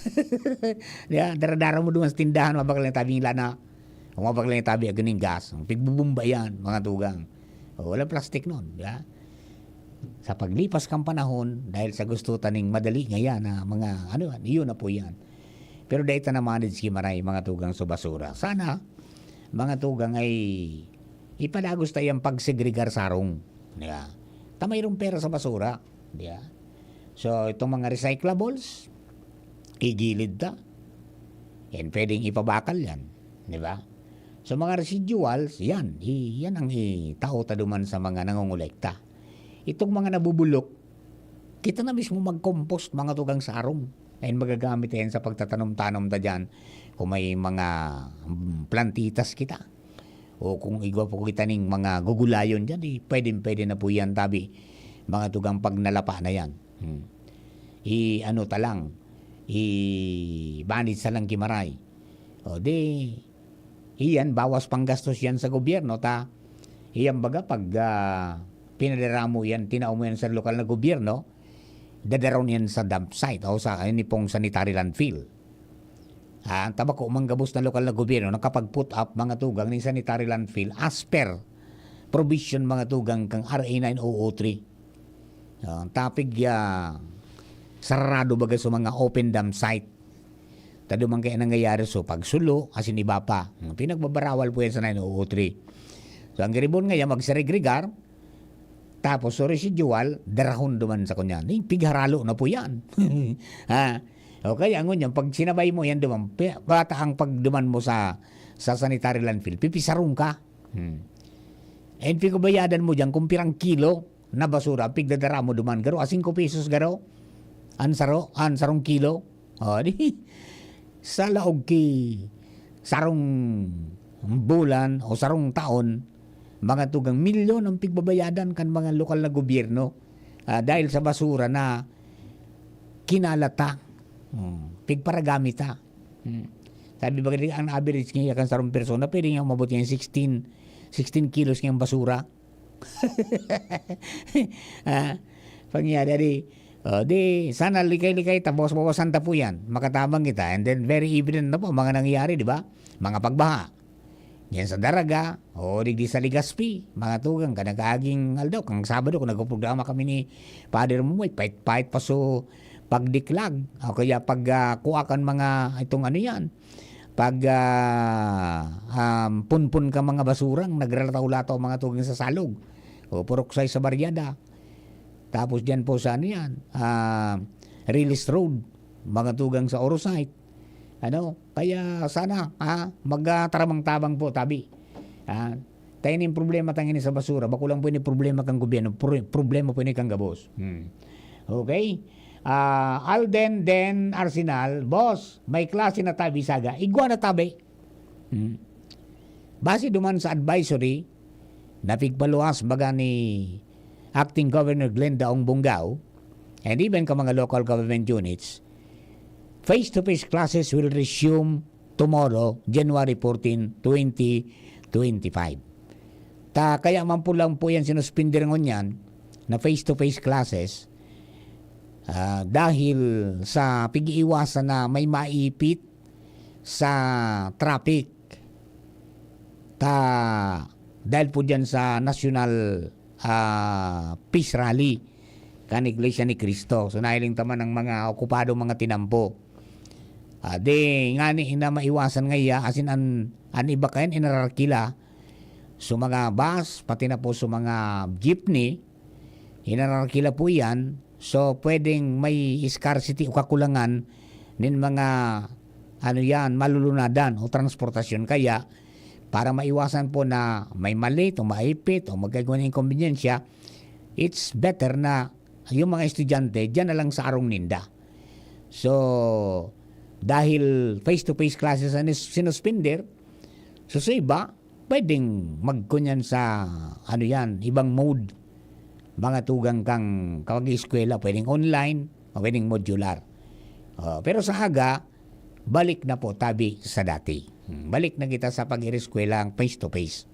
Di ba? Dara-dara mo duman sa tindahan, mabakal na tabing lana. O mabakal na tabi aganing gas. Pigbubumba yan, mga tugang. O, walang plastic nun, di ba? Sa paglipas kan panahon, dahil sa gusto ta ning madali ngayan na mga, ano yan, iyon na po yan. Pero dai ta na-manage ki Maray, mga tugang, sa basura. Sana, mga tugang, ay ipadagos ta yang pagsegregar sarong. Di ba? Ta mayroong pera sa basura. Di ba? So, itong mga recyclables, igilid ta. Yan, pwedeng ipabakal yan. Di ba? So, mga residuals, yan. I-, yan ang itao ta duman sa mga nangongolekta. Itong mga nabubulok, kita na mismo mag-compost, mga tugang, sarong. And magagamit yan sa pagtatanom-tanom ta dyan. Kung may mga, mm, plantitas kita. O kung igwa po kita ning mga gugulayon dyan, di pwedeng-pwede na po yan, tabi. Mga tugang pag nalapa na yan. Hmm. I-ano ta lang, i-manage ta lang ki Maray. O di, iyan, bawas panggastos yan sa gobyerno, ta, iyan baga pag, ah, pinadara mo yan, tinao mo yan sa lokal na gobyerno, dadaron yan sa dump site o sa, ini pong sanitary landfill. Ah, ta bako man gabos na lokal na gobyerno nakapag-put up, mga tugang, ning sanitary landfill as per provision, mga tugang, kang R A nine oh oh three. Ah, tapig, ah, sarado baga sa mga open dump site. Ta duman kaya nangyayari so pagsulo, asin iba pa. Pinagbabarawal po yan sa nine oh oh three. So, ang giribon ngayon, magsegregar, tapos so residual, darahon duman sa kunyan. Eh, pigharalo na po yan. Ha? O kaya, ngunyan, pag sinabay mo yan duman, pi-, bata ang pagduman mo sa, sa sanitary landfill, pipisarong ka. Hmm. And pigbabayadan mo dyan kung pirang kilo na basura, pigdadara mo duman. Garo, a singko pesos garo. An saro, an sarong kilo. O, di, sa laog ki sarong bulan o sarong taon, mga tugang milyon ang pigbabayadan kan mga lokal na gobyerno, ah, dahil sa basura na kinalata. Hmm, pigparagamit ta. Hmm. Sabi ba, ang average niya kan sarong persona, pwede niya umabot niya sixteen, sixteen kilos niyang basura. Ah, pangyari, di, oh, di, sana likay-likay ta, bawas-bawasan ta po yan. Makatabang kita. And then, very evident na po, mga nangyayari, di ba? Mga pagbaha. Yan sa Daraga, o digdi sa Legazpi, mga tugang, kan nag-aaging aldaw, kan Sabado, kung nagpoprograma kami ni Father Mumoy, pait-pait pa so pagdiklag, o kaya pag, ah, kuha kan mga, itong ano yan, pag, ah, um, punpun ka mga basurang nagralataw-lataw, mga tugang, sa salog, o puruksay sa baryada. Tapos diyan po sa ano yan, ah, Riles Road, mga tugang, sa Orosite. Ano? Kaya sana, ha, magtabang-tabang po, tabi. Ha? Tayo ning problema tang ini sa basura, bako lang po ini problema kan gobyerno, pro-, problema po ini kan gabos. Hmm. Okay? Ah, Alden Den Arsenal, "Boss, may klase na tabi saga." Igwa na tabi. Hmm. Base duman sa advisory na pigpaluwas baga ni Acting Governor Glenda Ong Bongao, and even ka mga local government units, face-to-face classes will resume tomorrow, January fourteen, twenty twenty-five. Ta kaya man po lang po yan sinuspindi ngunyan na face-to-face classes, ah, dahil sa pag-iiwasan na may maipit sa traffic. Ta dahil po diyan sa national, ah, peace rally kan Iglesia ni Cristo. So, nahiling ta man ang mga okupado, mga tinampo. Ah, di ngani na maiwasan ngaya, asin an, an iba kayan inararkila. So, mga bus, pati na po sa mga jeepney, inararkila po iyan. So, pwedeng may scarcity o kakulangan nin mga, ano yan, malulunadan o transportasyon. Kaya, para maiwasan po na may malit o maipit o magkaigwa ng inkonbinensya, it's better na yung mga estudyante, diyan na lang sa arong ninda. So, dahil face-to-face classes ang nis-, sinuspender, so sa iba, pwedeng magkunyan sa, ano yan, ibang mode. Mga tugang kang kapag-eskwela, pwedeng online, o pwedeng modular. Oh, pero sa aga, balik na po tabi sa dati. Hmm, balik na kita sa pag-ireskwela ang face-to-face.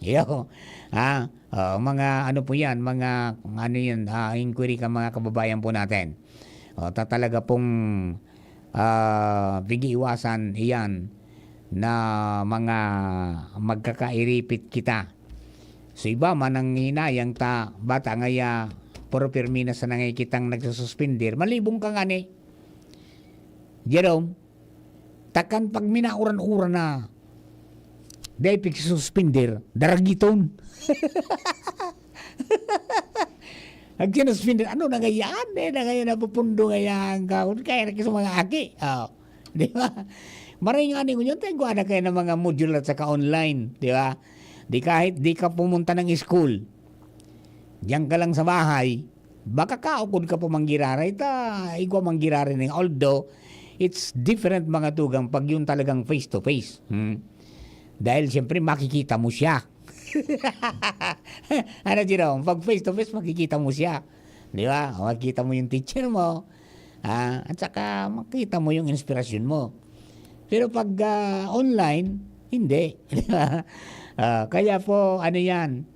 Iyo, ha? Oh, mga ano po yan, mga ano yan, ah, inquiry ka mga kababayan po natin. Oh, ta talaga pong, ah, pag-iiwasan iyan na mga magkakairipit kita. So, iba man ang hinayang ta, bata ngaya, pero pirmi na sana ngaya kitang nagsususpindir. Malibong ka ngani, Jerome, takan pag minauran-uran na, dai pigsususpindir, daragiton. Nagsinuspindir, ano na ngayaan? Eh, na ngayon napupundo ngayaan ka. Kaya na sa mga aki. Oh. Di ba? Maray nga ni ngunyan, tayo na kayo ng mga modular at saka online. Di ba? Di kahit di ka pumunta ng school, diyan ka lang sa bahay, baka kaukod ka pa manggiraray, ta igwa manggiraray na. Although, it's different mga tugang pag yun talagang face to face. Hmm? Dahil siyempre makikita mo siya. Ano, Jerome? Pag face to face, makikita mo siya. Di ba? O, makikita mo yung teacher mo. Ah, at saka makita mo yung inspirasyon mo. Pero pag, ah, online, hindi. Di ba? Ah, kaya po, ano yan,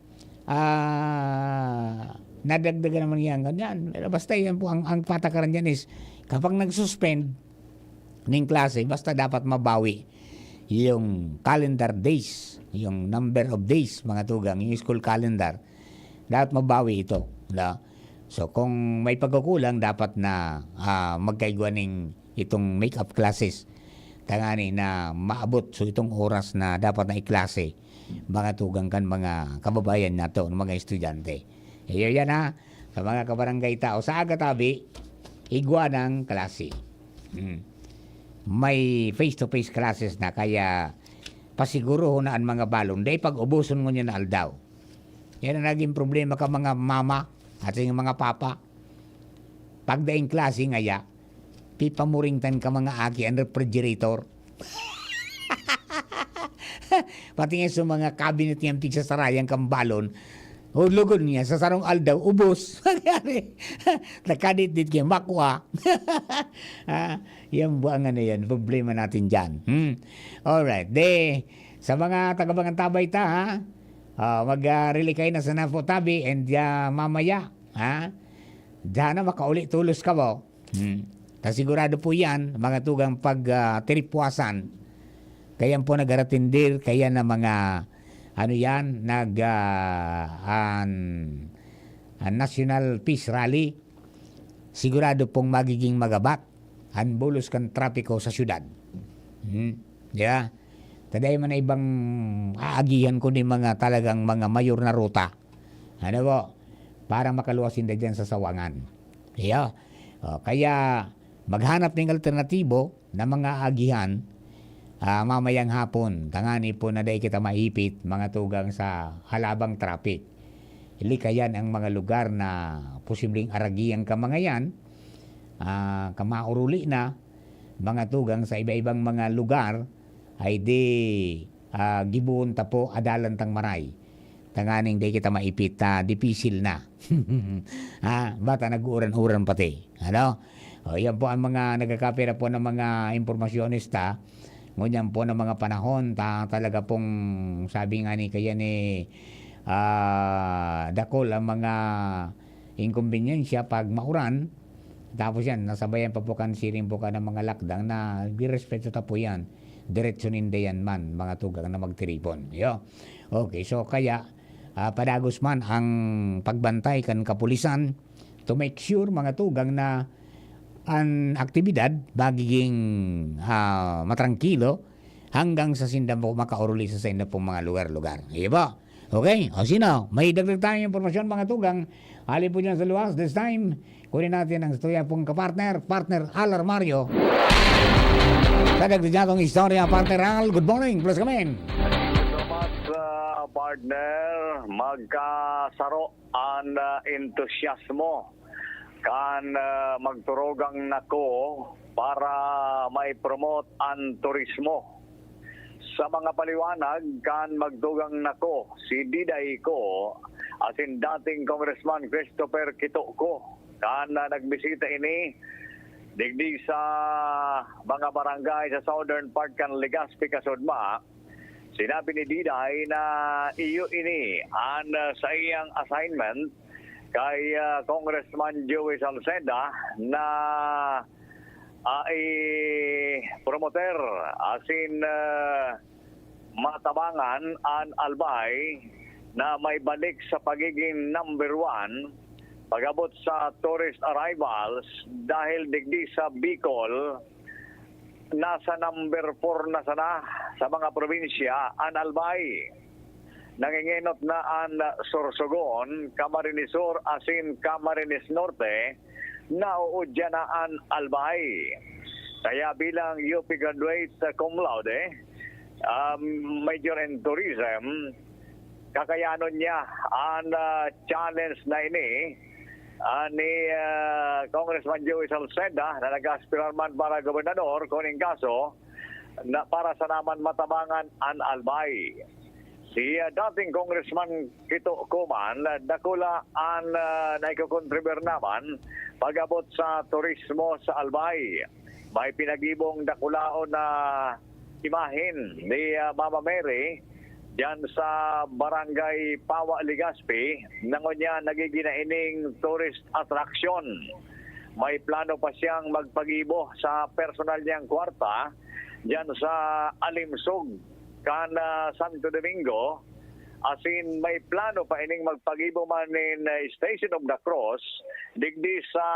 ah, nadagdagan naman yan, ganyan. Pero basta yan po, ang, ang patakaran dyan is, kapag nag-suspend ning klase, basta dapat mabawi yung calendar days, yung number of days, mga tugang, yung school calendar, dapat mabawi ito. No? So, kung may pagkukulang, dapat na, ah, magkaigwa ning itong make-up classes. Tangani na maabot, so itong oras na dapat na iklase, mga tugang kan mga kababayan nato, mga estudyante. Iyo yan ha, sa mga kabarangay tao, sa aga tabi, igwa ng klase. Hmm. May face-to-face classes na, kaya pasiguruhon na ang mga balon. Dai pag-ubuson ngunyan na aldaw. Yan ang naging problema ka mga mama at sa mga papa. Pagdaing klase ngaya, pipamuringtan ka mga aki ang refrigerator. Pati nga sa mga cabinet niya, pigsasarayan kang balon, hulugon niya, sa sarong aldaw, ubos. Nangyari, nakadit-dit kayo, makwa. Ah, yan buwangan na yan. Problema natin dyan. Hmm? Alright. De, sa mga taga-Bangantabay ta, ha? Ah, mag, ah, relay kayo na sa Napo Tabi and, ah, mamaya, ha? Diyan na makauli tulos ka ba? Hmm. Ta sigurado po yan, mga tugang pag, ah, tiripwasan. Kaya po nagaratindir, kaya na mga, ano yan, nag, ah, an, an National Peace Rally. Sigurado pong magiging magabat an bulos kan trapiko sa syudad. Hmm. Di ba? Taday man na ibang aagihan ko ni mga talagang mga mayor na ruta. Ano po? Para makaluwas sinda dyan sa sawangan. Iyo. O, kaya maghanap ng alternatibo, na mga agihan, ah, mamayang hapon, tangani po na dai kita maipit, mga tugang, sa halabang traffic. Likayan ang mga lugar na posibleng aragian ka mga yan, ah, ka mauruli na, mga tugang, sa iba-ibang mga lugar, ay di, ah, gibohon ta po, adalan tang maray. Tanganing dai kita maipit, ah, dipisil na. Ha? Bata nag-uuran-uran pati. Ano? O, yan po ang mga nagkakapira po ng mga impormasyones ta. Ngunyan po ng mga panahon, ta, talaga pong sabi nga ni kaya ni, ah, dakul ang mga inkonbensya pag mauran. Tapos yan, nasabayan pa po kan siring po ka ng mga lakdang na girespeto ta po yan. Diretso ninda yan man, mga tugang na magtiripon. Yo. Okay, so kaya, ah, padagos man ang pagbantay kan kapulisan to make sure, mga tugang, na an aktibidad magiging, ah, matrangkilo hanggang sa sinda po makauruli sa sainda pong mga lugar-lugar. Iyo ba? Okay, o sino? May dagdag tayong impormasyon, mga tugang. Hali po dyan sa luwas. This time, kunin natin ang istorya pong kapartner, partner Al Armario. Sa dagdag niya tong istorya, partner Al. Good morning, plus kami. Thank you so much, uh, partner. Magkasaro an, uh, entusiasmo kan, uh, magturugang nako para mai-promote an turismo. Sa mga paliwanag kan magtugang nako, si Diday ko, asin dating Congressman Christopher Kito ko, kan, uh, nagbisita ini digdi sa mga barangay sa southern part kan Legazpi, Kasudma, sinabi ni Diday na iyo ini an, uh, saiyang assignment kay, ah, Congressman Joey Salceda na, ah, i-promoter asin, ah, matabangan an Albay na maibalik sa pagiging number one pag-abot sa tourist arrivals dahil digdi sa Bicol, nasa number four na sana sa mga probinsya an Albay. Nangingenot na an Sorsogon, Camarines Sur asin Camarines Norte, nauudya na an Albay. Kaya bilang U P graduate cum laude, um, major in tourism, kakayanon niya an, ah, challenge na ini, ah, ni, ah, Congressman Joey Salceda na nag-aspirar man para gobernador, kun in kaso, na para sana man matabangan an Albay. Si, ah, dating Congressman Kito ko man, dakula an, ah, naikokontribuir naman pag-abot sa turismo sa Albay. May pinagibong dakulaon na imahen ni, ah, Mama Mary diyan sa Barangay Pawa, Legazpi, na ngunyan nagigin na ining tourist attraction. May plano pa siyang magpagibo sa personal niyang kwarta diyan sa Alimsog kan, ah, Santo Domingo, asin may plano pa ining magpagibo man nin, ah, Station of the Cross digdi sa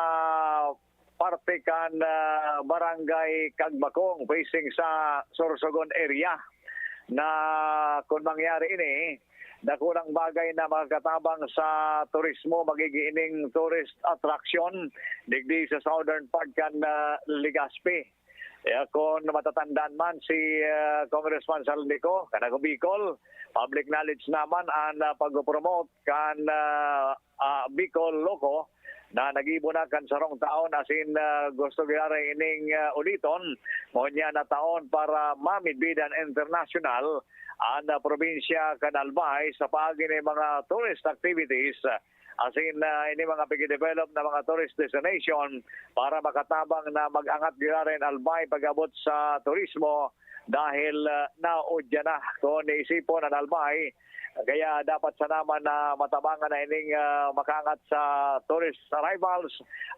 parte kan, ah, Barangay Cagbacong, facing sa Sorsogon area, na kun mangyari ini, dakulang bagay na makakatabang sa turismo, magiging ining tourist attraction digdi sa southern part kan, ah, Legazpi. Kaya kun matatandaan man si, ah, Congressman Saldico, kan Ako Bicol, public knowledge naman an, ah, pag-promote kan, ah, ah, Bicol Loco na nagibo na kan sarong taon asin, ah, gusto giraray ining, ah, uliton ngunyan na taon para mamidbidan internasyonal an, ah, probinsya kan Albay sa paagi nin mga tourist activities, ah, asin, ah, ini mga pigi-develop na mga tourist destination para makatabang na mag-angat giraray an Albay pag-abot sa turismo dahil, ah, naudya na kun iisipon an Albay. Kaya dapat sana man na matabangan na ining, ah, makaangat sa tourist arrivals,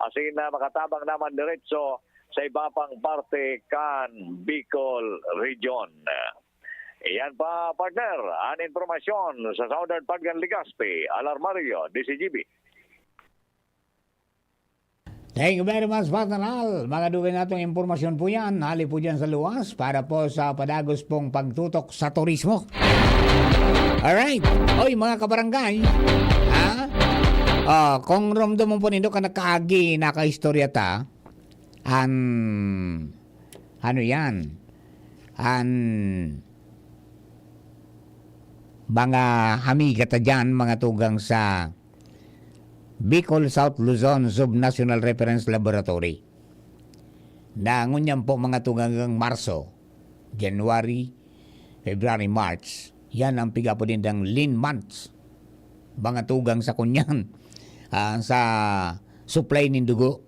asin, ah, makatabang naman diretso sa iba pang parte kan Bicol Region. Iyan pa, partner, an impormasyon sa Southern Paggan Legazpi, Alarmario, D C G B. Thank you very much, Partner Al. Mga dugay natong impormasyon po yan. Hali po dyan sa luwas para po sa padagos pong pagtutok sa turismo. Alright. Oy, mga kabarangay. Ha? Ah, kung romdom mo po nindo ka nakaagi, nakaistorya ta, an, ano yan, an mga amiga ta dyan, mga tugang sa Bicol South Luzon Subnational Reference Laboratory. Na ngunyan po, mga tugang, ang Marso, January, February, March, yan ang piga po din dang lean months. Mga tugang sa kunyan, ah, sa supply nin dugo.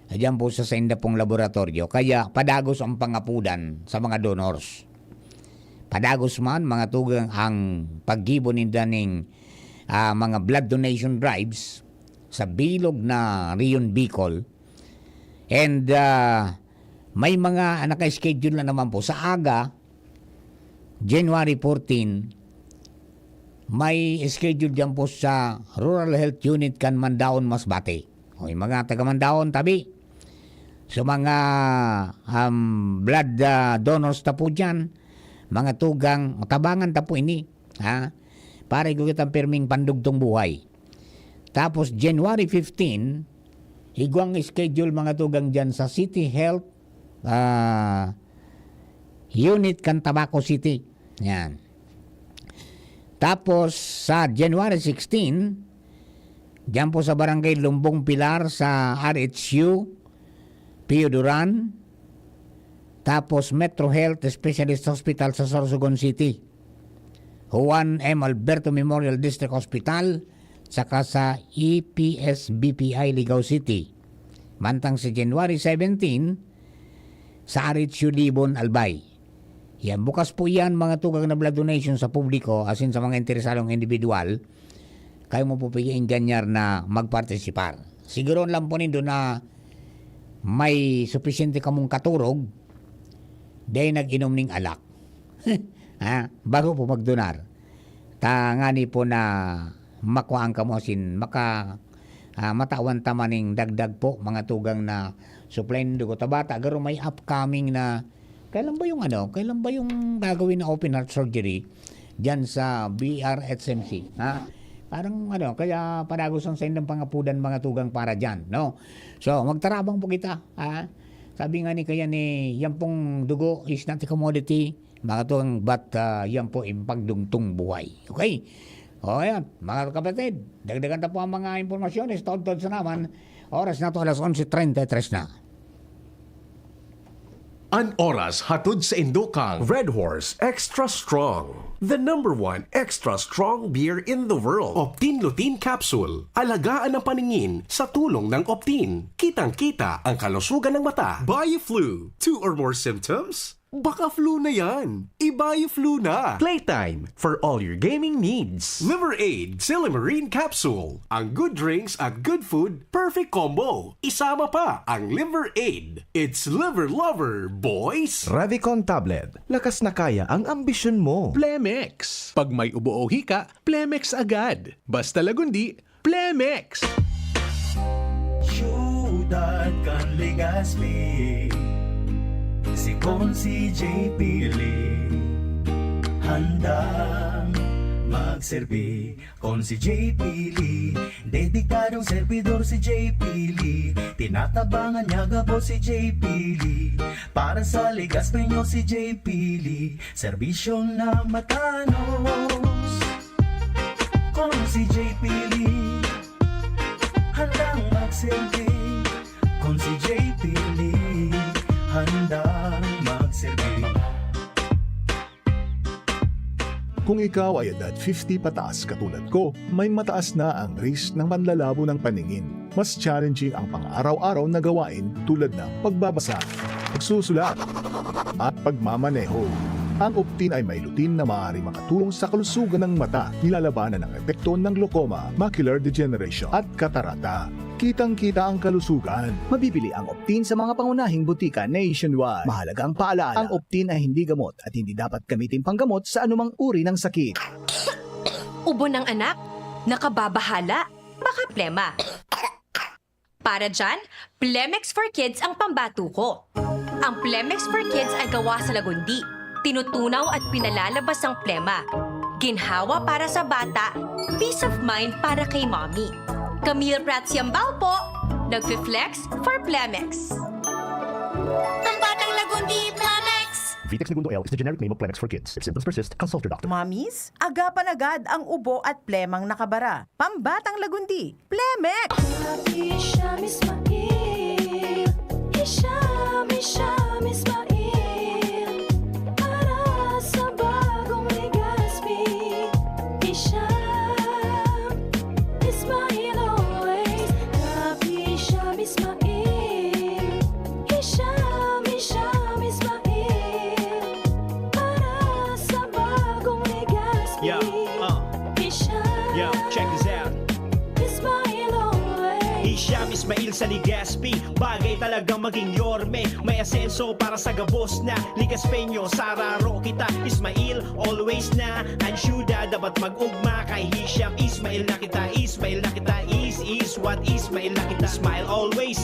Diyan po sa sainda pong laboratoryo. Kaya padagos ang pangapudan sa mga donors. Padagos man, mga tugang, ang paggibo ninda ning, ah, mga blood donation drives sa bilog na Riyon Bicol. And, ah, may mga naka-schedule na naman po sa aga, January fourteen, may schedule diyan po sa Rural Health Unit kan Mandaon, Masbate. O, yung mga taga Mandaon, tabi. So, mga, um, blood, ah, donors ta po dyan, mga tugang, tabangan ta po ini, ha? Para igwa kitang pirming pandugtong buhay. Tapos, January fifteen, igwang schedule, mga tugang, dyan sa City Health, ah, Unit kan Tabaco City. Yan. Tapos, sa January sixteen, diyan po sa Barangay Lumbong Pilar sa R H U, Pio Duran, tapos Metro Health Specialist Hospital sa Sorsogon City, Juan M. Alberto Memorial District Hospital, saka sa E P S B P I Ligao City. Mantang sa January seventeen, sa R H U Libon, Albay. Yan, bukas po yan, mga tugang, na blood donation sa publiko, asin sa mga interesadong individual, kayo mo po pag-iinganyar na magpartisipar. Siguro lang po nindo na may supisyente kamong katurog, dahil nag-inom ning alak. Ha? Bago po magdonar. Tangani po na makuhaan kamo asin maka-, ah, matawan ta man ning dagdag po, mga tugang, na supply ng dugo. Ta bata, garo may upcoming na, kailan ba yung ano, kailan ba yung gagawin na open heart surgery diyan sa B R H M C, ha? Parang ano, kaya padagos ang saindang pangapudan, mga tugang, para diyan, no? So, magtarabang po kita, ha? Sabi nga ni, kaya ni, yan pong dugo is not a commodity, mga tugang, but, ah, yan po yung pagdugtong buhay. Okay? O, ayan, mga kapatid, dagdagan ta po ang mga impormasyon, taod-taod sa naman, oras na to, alas onse treinta y tres na. An oras hatod sa indokang Red Horse Extra Strong, the number one extra strong beer in the world. Optin Lutein Capsule. Alagaan ang paningin sa tulong ng Optin. Kitang-kita ang kalusugan ng mata. Bioflu. Two or more symptoms? Baka flu na yan. I-Bioflu na. Playtime for all your gaming needs. Liver Aid Silymarin Capsule. Ang good drinks at good food, perfect combo. Isama pa ang Liver Aid. It's Liver Lover, boys! Revicon Tablet. Lakas na kaya ang ambisyon mo. Plemex. Pag may ubo o hika, Plemex agad. Basta Lagundi, Plemex! Siyudad kan Legazpi, si Consi J P Lee, handang magserbi. Consi J P Lee, dedikadong servidor si J P Lee. Tinatabangan niya gabos si J P Lee. Para sa Legazpeño si J P Lee, serbisyo na matanos. Consi J P Lee, handang magserbi. Consi J P Lee, handang magserbi. Kung ikaw ay edad fifty pataas katulad ko, may mataas na ang risk ng panlalabo ng paningin. Mas challenging ang pang-araw-araw na gawain tulad ng pagbabasa, pagsusulat, at pagmamaneho. Ang Optin ay may lutein na maaaring makatulong sa kalusugan ng mata, nilalabanan ang epekto ng glaucoma, macular degeneration, at katarata. Kitang-kita ang kalusugan. Mabibili ang Optin sa mga pangunahing butika nationwide. Mahalaga ang paalaala, ang Optin ay hindi gamot at hindi dapat gamitin panggamot sa anumang uri ng sakit. Ubo ng anak? Nakababahala? Baka plema. Para dyan, Plemex for Kids ang pambato ko. Ang Plemex for Kids ay gawa sa Lagundi. Tinutunaw at pinalalabas ang plema. Ginhawa para sa bata, peace of mind para kay mommy. Camille Prats Yambao po, nagfi-flex for Plemex. Ang Batang Lagundi, Plemex! Vitex Negundo L is the generic name of Plemex for kids. If symptoms persist, consult your doctor. Mamis, agapan agad ang ubo at plemang nakabara. Pambatang Lagundi, Plemex! Hisham Ismail, Hisham, Hisham Ismail, para sa bagong Legazpi. Hisham Ismail always, Hisham Ismail, Hisham, Hisham Ismail, para sa bagong Legazpi. Yeah, uh. Hisham, yeah, check this out. Ismail always. Hisham Ismail sa Legazpi, bagay talaga maging yorme. May asenso para sa gabos na Legazpeño, sararo kita. Ismail always na, ang syudad dapat mag-ugma. Kay Hisham Ismail na kita, Ismail na kita, is, is what Ismail na kita. Smile always.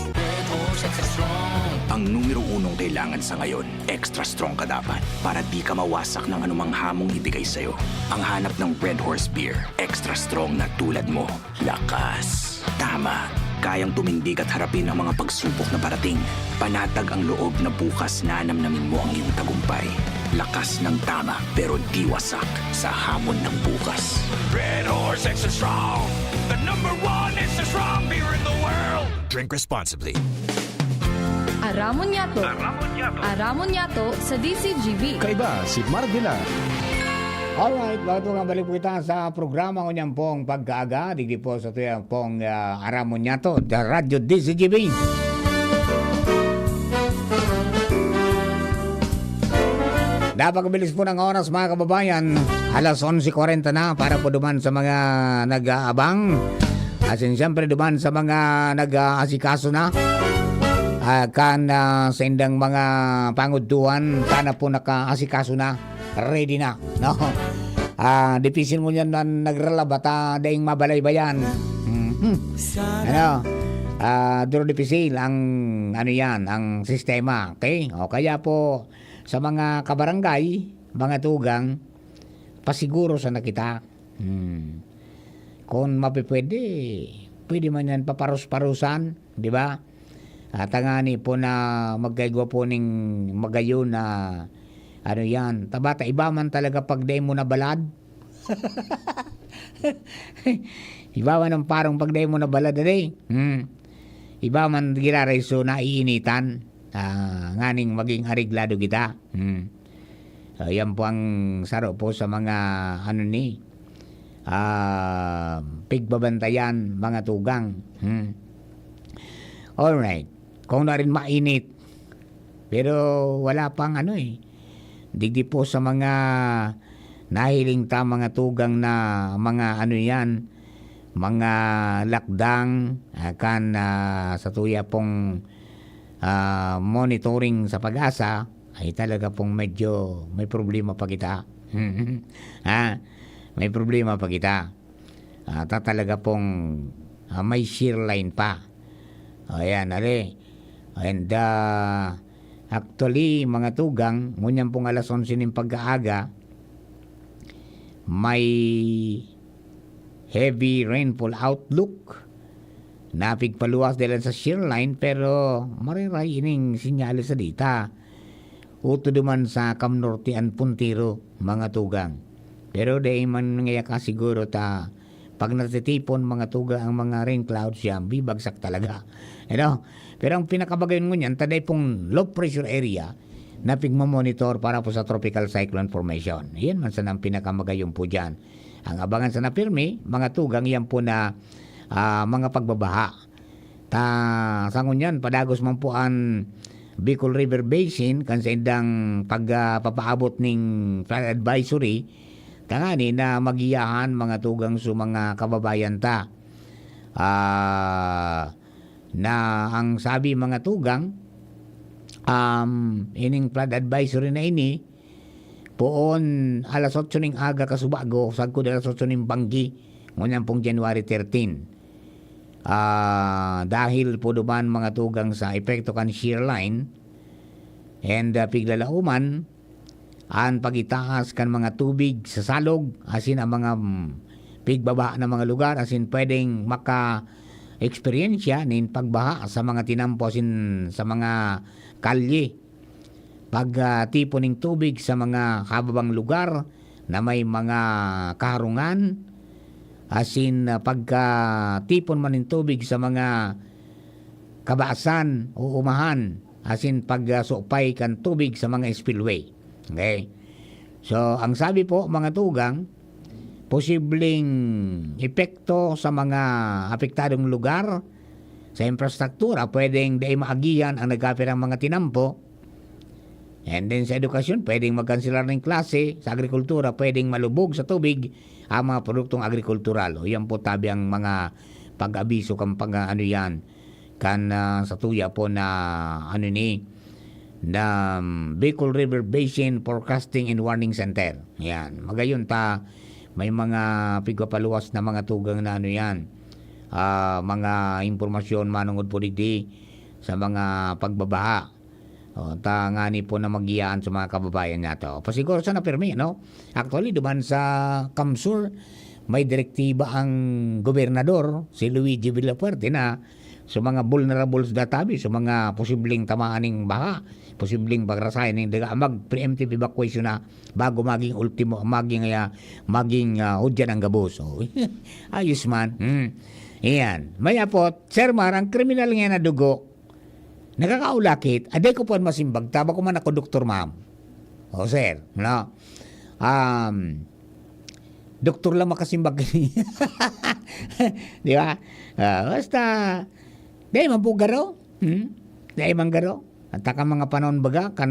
Ang numero unong kailangan sa ngayon, extra strong ka dapat para di ka mawasak ng anumang hamong ibigay sa'yo. Ang hanap ng Red Horse Beer, extra strong na tulad mo. Lakas, tama. Kayang tumindig at harapin ang mga pagsubok na parating. Panatag ang loob na bukas nanamnamin mo ang iyong tagumpay. Lakas ng tama, pero di wasak sa hamon ng bukas. Red Horse Extra Strong, the number one extra strong beer in the world. Drink responsibly. Aramon Yato. Aramon Yato. Aramon Yato sa D Z G B. Kaiba si Mark Villar. Alright, mga tugang, balik po kita sa programa ngunyan pong pagkaaga. Digdi po sa tuyang pong, ah, Aramon Yato, the Radyo D Z G B. Napakabilis po ng oras, mga kababayan. Alas onse kwarenta na para po duman sa mga nag-aabang. As in, siyempre, duman sa mga nag-aasikaso na. Ah, kan, ah, sa indang mga pangudtuhan, sana po nakaasikaso na, ready na, no? Ah, dipisil mo yan na nagralaba ta daing mabalaybayan. Mhm. Ano? Ah, duro dipisil ang, ano yan, ang sistema, okay? O kaya po, sa mga kabarangay, mga tugang, pasiguro sana kita. Hmm. Kung mapipwede, pwede man yan paparus-parusan, di ba? At tangani po na magkaigwa po ning magayon na, ano yan, tabata iba man talaga pag dai mo nabalad. Iba man ang parang pag dai mo nabalad, dali. Hmm. Iba man giraray so naiinitan. Ah, nganing maging areglado kita. Hmm. Ah, yan po ang saro po sa mga, ano ni, ah, pigbabantayan, mga tugang. Hmm. Alright. Kung na rin mainit, pero wala pang ano eh. Digdi po sa mga nahiling ta, mga tugang na mga ano yan, mga lakdang, ah, kan, ah, sa tuya pong, ah, monitoring sa PAGASA, ay talaga pong medyo may problema pa kita. Ha? May problema pa kita. Ah, ta talaga pong, ah, may shear line pa. Ayan, ali. And, ah, actually, mga tugang, ngunyan pong alas onse nin pagkaaga, may heavy rainfall outlook na pigpaluwas dahil sa shear line, pero mareray ining sinyales sa data. Uto duman sa Cam Norte and Pontero, mga tugang. Pero dai man ngaya kasiguro ta, pag natitipon, mga tugang, ang mga rain clouds, yan, bibagsak talaga. Ano? Pero ang pinakabagayon ngunyan, ta dai pong low pressure area na pigmamonitor para po sa tropical cyclone formation. Yan man sana ang pinakamagayon po dyan. Ang abangan sana pirmi, mga tugang, yan po na, ah, mga pagbabaha. Ta, sa ngunyan, padagos man po an Bicol River Basin kan saindang pag, ah, papaabot ning flood advisory, tangani na magiyahan, mga tugang, sa mga kababayan ta. Ah, na ang sabi, mga tugang, um, ining flood advisory na ini, poon alas otso ning aga kasubago, sagkod alas otso ning banggi, ngunyan pong January thirteen. Ah, dahil po duman, mga tugang, sa epekto kan shear line and, ah, piglalauman, an pagitaas kan mga tubig sa salog, asin ang mga, mm, pigbabaha na mga lugar, asin pwedeng maka-, eksperyensya nin pagbaha sa mga tinampo asin sa mga kalye, pag, ah, tipon nin tubig sa mga kababang lugar na may mga kaharungan, asin, ah, pagkatipon man nin tubig sa mga kabaasan o umahan, asin pagsupay kan tubig sa mga spillway. Okay? So, ang sabi po, mga tugang, posibleng epekto sa mga apektadong lugar, sa infrastruktura, pwedeng dai maagihan ang nagkapirang mga tinampo. And then, sa edukasyon, pwedeng magkanselar ng klase. Sa agrikultura, pwedeng malubog sa tubig ang mga produktong agrikultural. O, yan po tabi ang mga pag-abiso kan pag-, ano yan, kan, ah, sa tuya po na, ano ni, na, um, Bicol River Basin Forecasting and Warning Center. Yan. Magayon ta, may mga pigpapaluwas na mga tugang na, ano yan, ah, mga impormasyon manungod po digdi sa mga pagbabaha. O, ta ngani po na magiyaan sa mga kababayan nato. Pasiguro sana pirmi, no? Actually, duman sa CamSur, may direktiba ang gobernador, si Luigi Villafuerte, na sa mga vulnerables da tabi, sa mga posibleng tamaan ning baha, posibleng pagrasayan ning daga, mag-preemptive evacuation na bago maging ultimo, maging, ah, maging, ah, hudyan ang gabos. O, ayos man. Hmm. Iyan. May apot, Sir Mar, ang kriminal nga na dugo, nakakaulakit, aday ko po masimbag, taba ko man ako, doktor, ma'am. O, sir, no? Um, doktor lang makasimbag. Di ba? Ah, basta, dai man po garo. Hmm? Dai man garo. At taka mga panahon baga, kan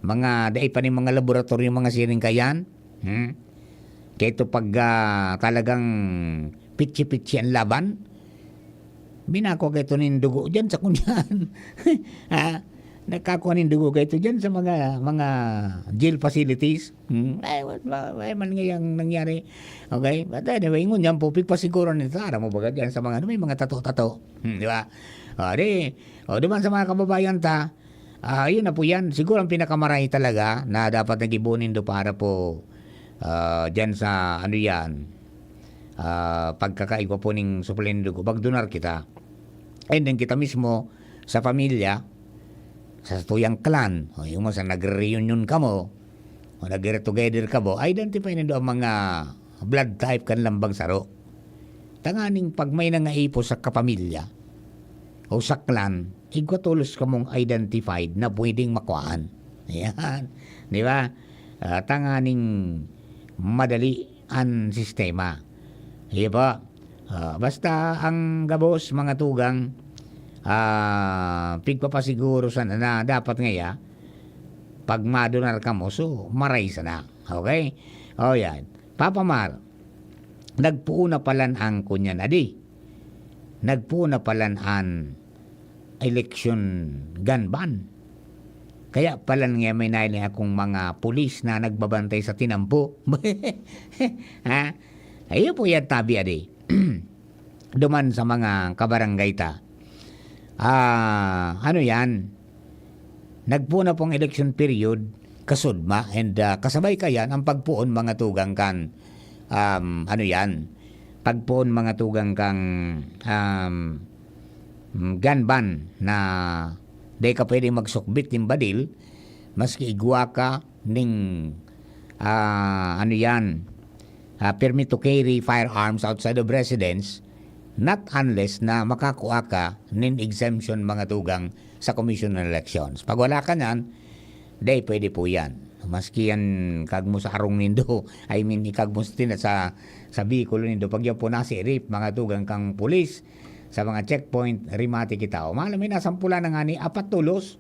mga, dai pa ni mga laboratorio, mga siring kayan. Hmm? Kaya ito pag, ah, talagang pitsi-pitsi ang laban, binako ka ito nin dugo dyan sa kunyan. Ha? Nakakua nin dugo ka ito dyan sa mga, mga jail facilities. Hmm? Ay, wa-, wa-, wa-, man ngayang nangyari. Okay? But anyway, ngunyan po, pigpasiguran nito. Aram mo baga dyan sa mga, ano, may mga tato-tato. Hmm, di ba? O, di, o, duman sa mga kababayan ta, ah, yun na po yan. Siguro ang pinakamarahay talaga na dapat nagibo nindo para po, ah, dyan sa, ano yan, ah, pagkakaigwa po ning supply nin dugo, magdonar kita. And then kita mismo, sa pamilya, sa tuyang clan, o yung sa nagre-reunion kamo, o nagre-together kamo, identify nindo ang mga blood type kan lambang saro. Tanganing pag may nangaipos sa kapamilya o sa clan, igwa tolos kamong identified na pwedeng makuhaan. Ayan. Di ba? Ah, tanganing madali an sistema. Iyo po. Ah, basta ang gabos, mga tugang, ah, pigpapasiguro sana na dapat ngaya, pag madonar kamo, so, maray sana. Okay? O, yan. Papa Mar, nagpuon na palan ang kunyan adi. Nagpuon na palan an election gun ban. Kaya palan nga may nailing akong mga pulis na nagbabantay sa tinampo. Ha? Ayo po yan, tabi adi. Duman sa mga kabarangay ta. Ah, ano yan? Nagpuon na pong election period, kasudma, and, ah, kasabay kayan ang pagpuon mga tugang kan, um, ano yan? Pagpuon mga tugang kang, um, mm, gun ban na di ka pwedeng magsukbit nin badil, maski igwa ka ning, ah, ano yan, ah, permit to carry firearms outside of residence, not unless na makakua ka nin exemption, mga tugang, sa Commission on Elections. Pag wala ka niyan, di pwede po yan. Maski yan kagmo sa arong nindo, I mean, ikagmo sa tina-, sa, sa bikulo nindo, pag yan po nasirip, mga tugang kang pulis, sa mga checkpoint, rimati kita. O, malam, may nasampulan na nga ni apat tolos,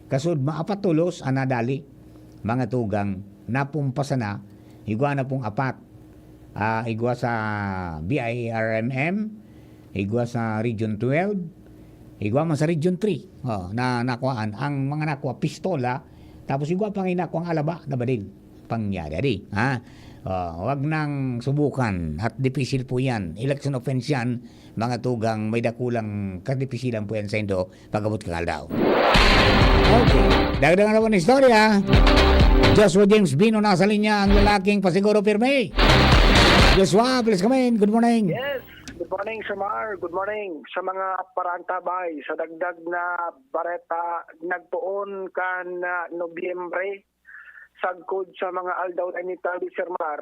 kasud maapat tolos, ang nadali, mga tugang, napumpa sana, igwa na pong apat. Ah, igwa sa B I R M M, igwa sa Region twelve, igwa man sa Region three. Oh, na nakuhaan. Ang mga nakuha, pistola, tapos igwa pa nga nakuha ang alaba na badil. Pangyari, adi, ha? Oh, wag nang subukan at dipisil po yan. Election offense yan, mga tugang, may dakulang kadipisilan po yan sa indo pag-abot kang aldaw. Okay. Dagdagan na po ng istorya. Joshua James Bino nasa linya, ang lalaking pasiguro pirmi. Joshua, please come in. Good morning. Yes. Good Morning, Sir Mar. Good morning sa mga paraantabay. Sa dagdag na bareta, nagpoon kan, ah, Nobyembre, sagkod sa mga aldaw na ini, tabi, Sir Mar,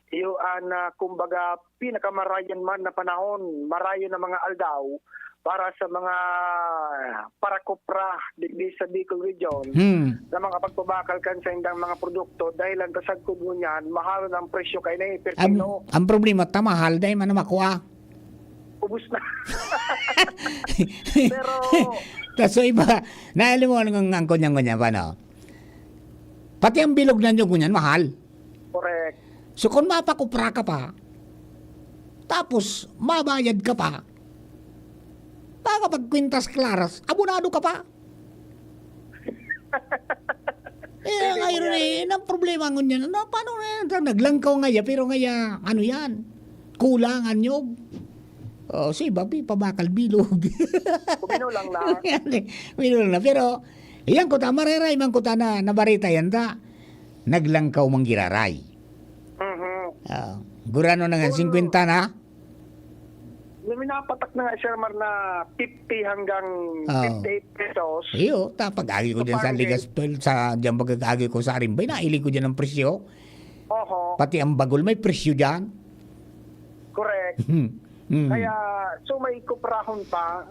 iyo an, ah, kumbaga, pinakamarayon man na panahon, marayon na mga aldaw para sa mga parakopra digdi sa Bicol Region Hmm. na makapagpabakal kan saindang mga produkto dahil ang kasagkod ngunyan, mahalon ang presyo kaini, Ang, pertino. ang problema, ta mahal, dai man na makua. Ubos na. Pero Ta so iba, na alam mo ang, ang, ang kunyang-kunya pa, no? Pati ang bilog na nyo, kunyan, mahal. Correct. So, kung mapakupra ka pa, tapos mabayad ka pa, makakapagkwintas klaras, abonado ka pa. Eh, Pwede ngayon mo yan. Eh, ang problema ngunyan, na, paano na yan? Naglangkaw nga yan, pero nga yan, ano yan? Kulang, anyog. Oh, si Bobby, pabakal bilog. Kuminulang na. Yan eh, kuminulang na. Pero, yan ko ta, mareray man ko ta na, nabarita yan ta. Naglangkaw man giraray. Mhm. Ah, gurano na nga, Kung singkwenta na? May minapatak na nga, Sir Mar, na fifty hanggang Ah. fifty-eight pesos. Iyo, ta pag-agi ko So, dyan sa parang ligas, sa, dyan pag-agi ko sa Arimbay, nailing ko dyan ang presyo. Oho. Pati ang bagol may presyo dyan. Correct. Hmm. Kaya, so may kuprahon pa.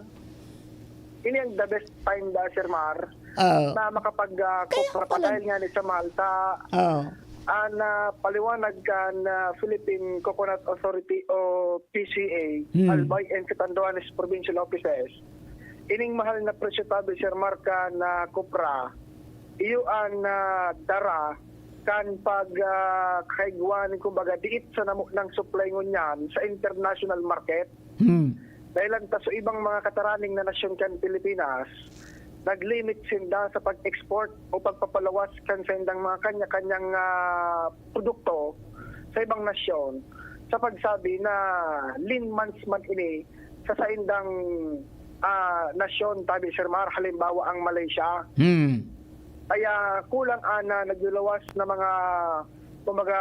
Ini ang the best time da, Sir Mar, Ah. na makapag, ah, Kaya kupra pa pala. Dahil nga ni sa Malta, Ah. an, ah, paliwanag kan, ah, Philippine Coconut Authority o P C A, Hmm. Albay and Catanduanes Provincial Offices. Ining mahal na presyo tabi, Sir Mar, kan, ah, kupra, iyo an, ah, dara kan pag, ah, kaigwa nin, kumbaga, diit sa namo nang supply ngunyan sa international market. Hmm. Dahil ang ta sa ibang mga kataraning na nasyon kan Pilipinas, nag-limit sinda sa pag-export o pagpapalawas kan saindang mga kanya-kanyang, ah, produkto sa ibang nasyon, sa pagsabi na lean months man ini sa saindang, ah, nasyon, tabi, Sir Mar, halimbawa ang Malaysia. Hmm. Kaya kulang ana nagluluwas na mga, kumbaga,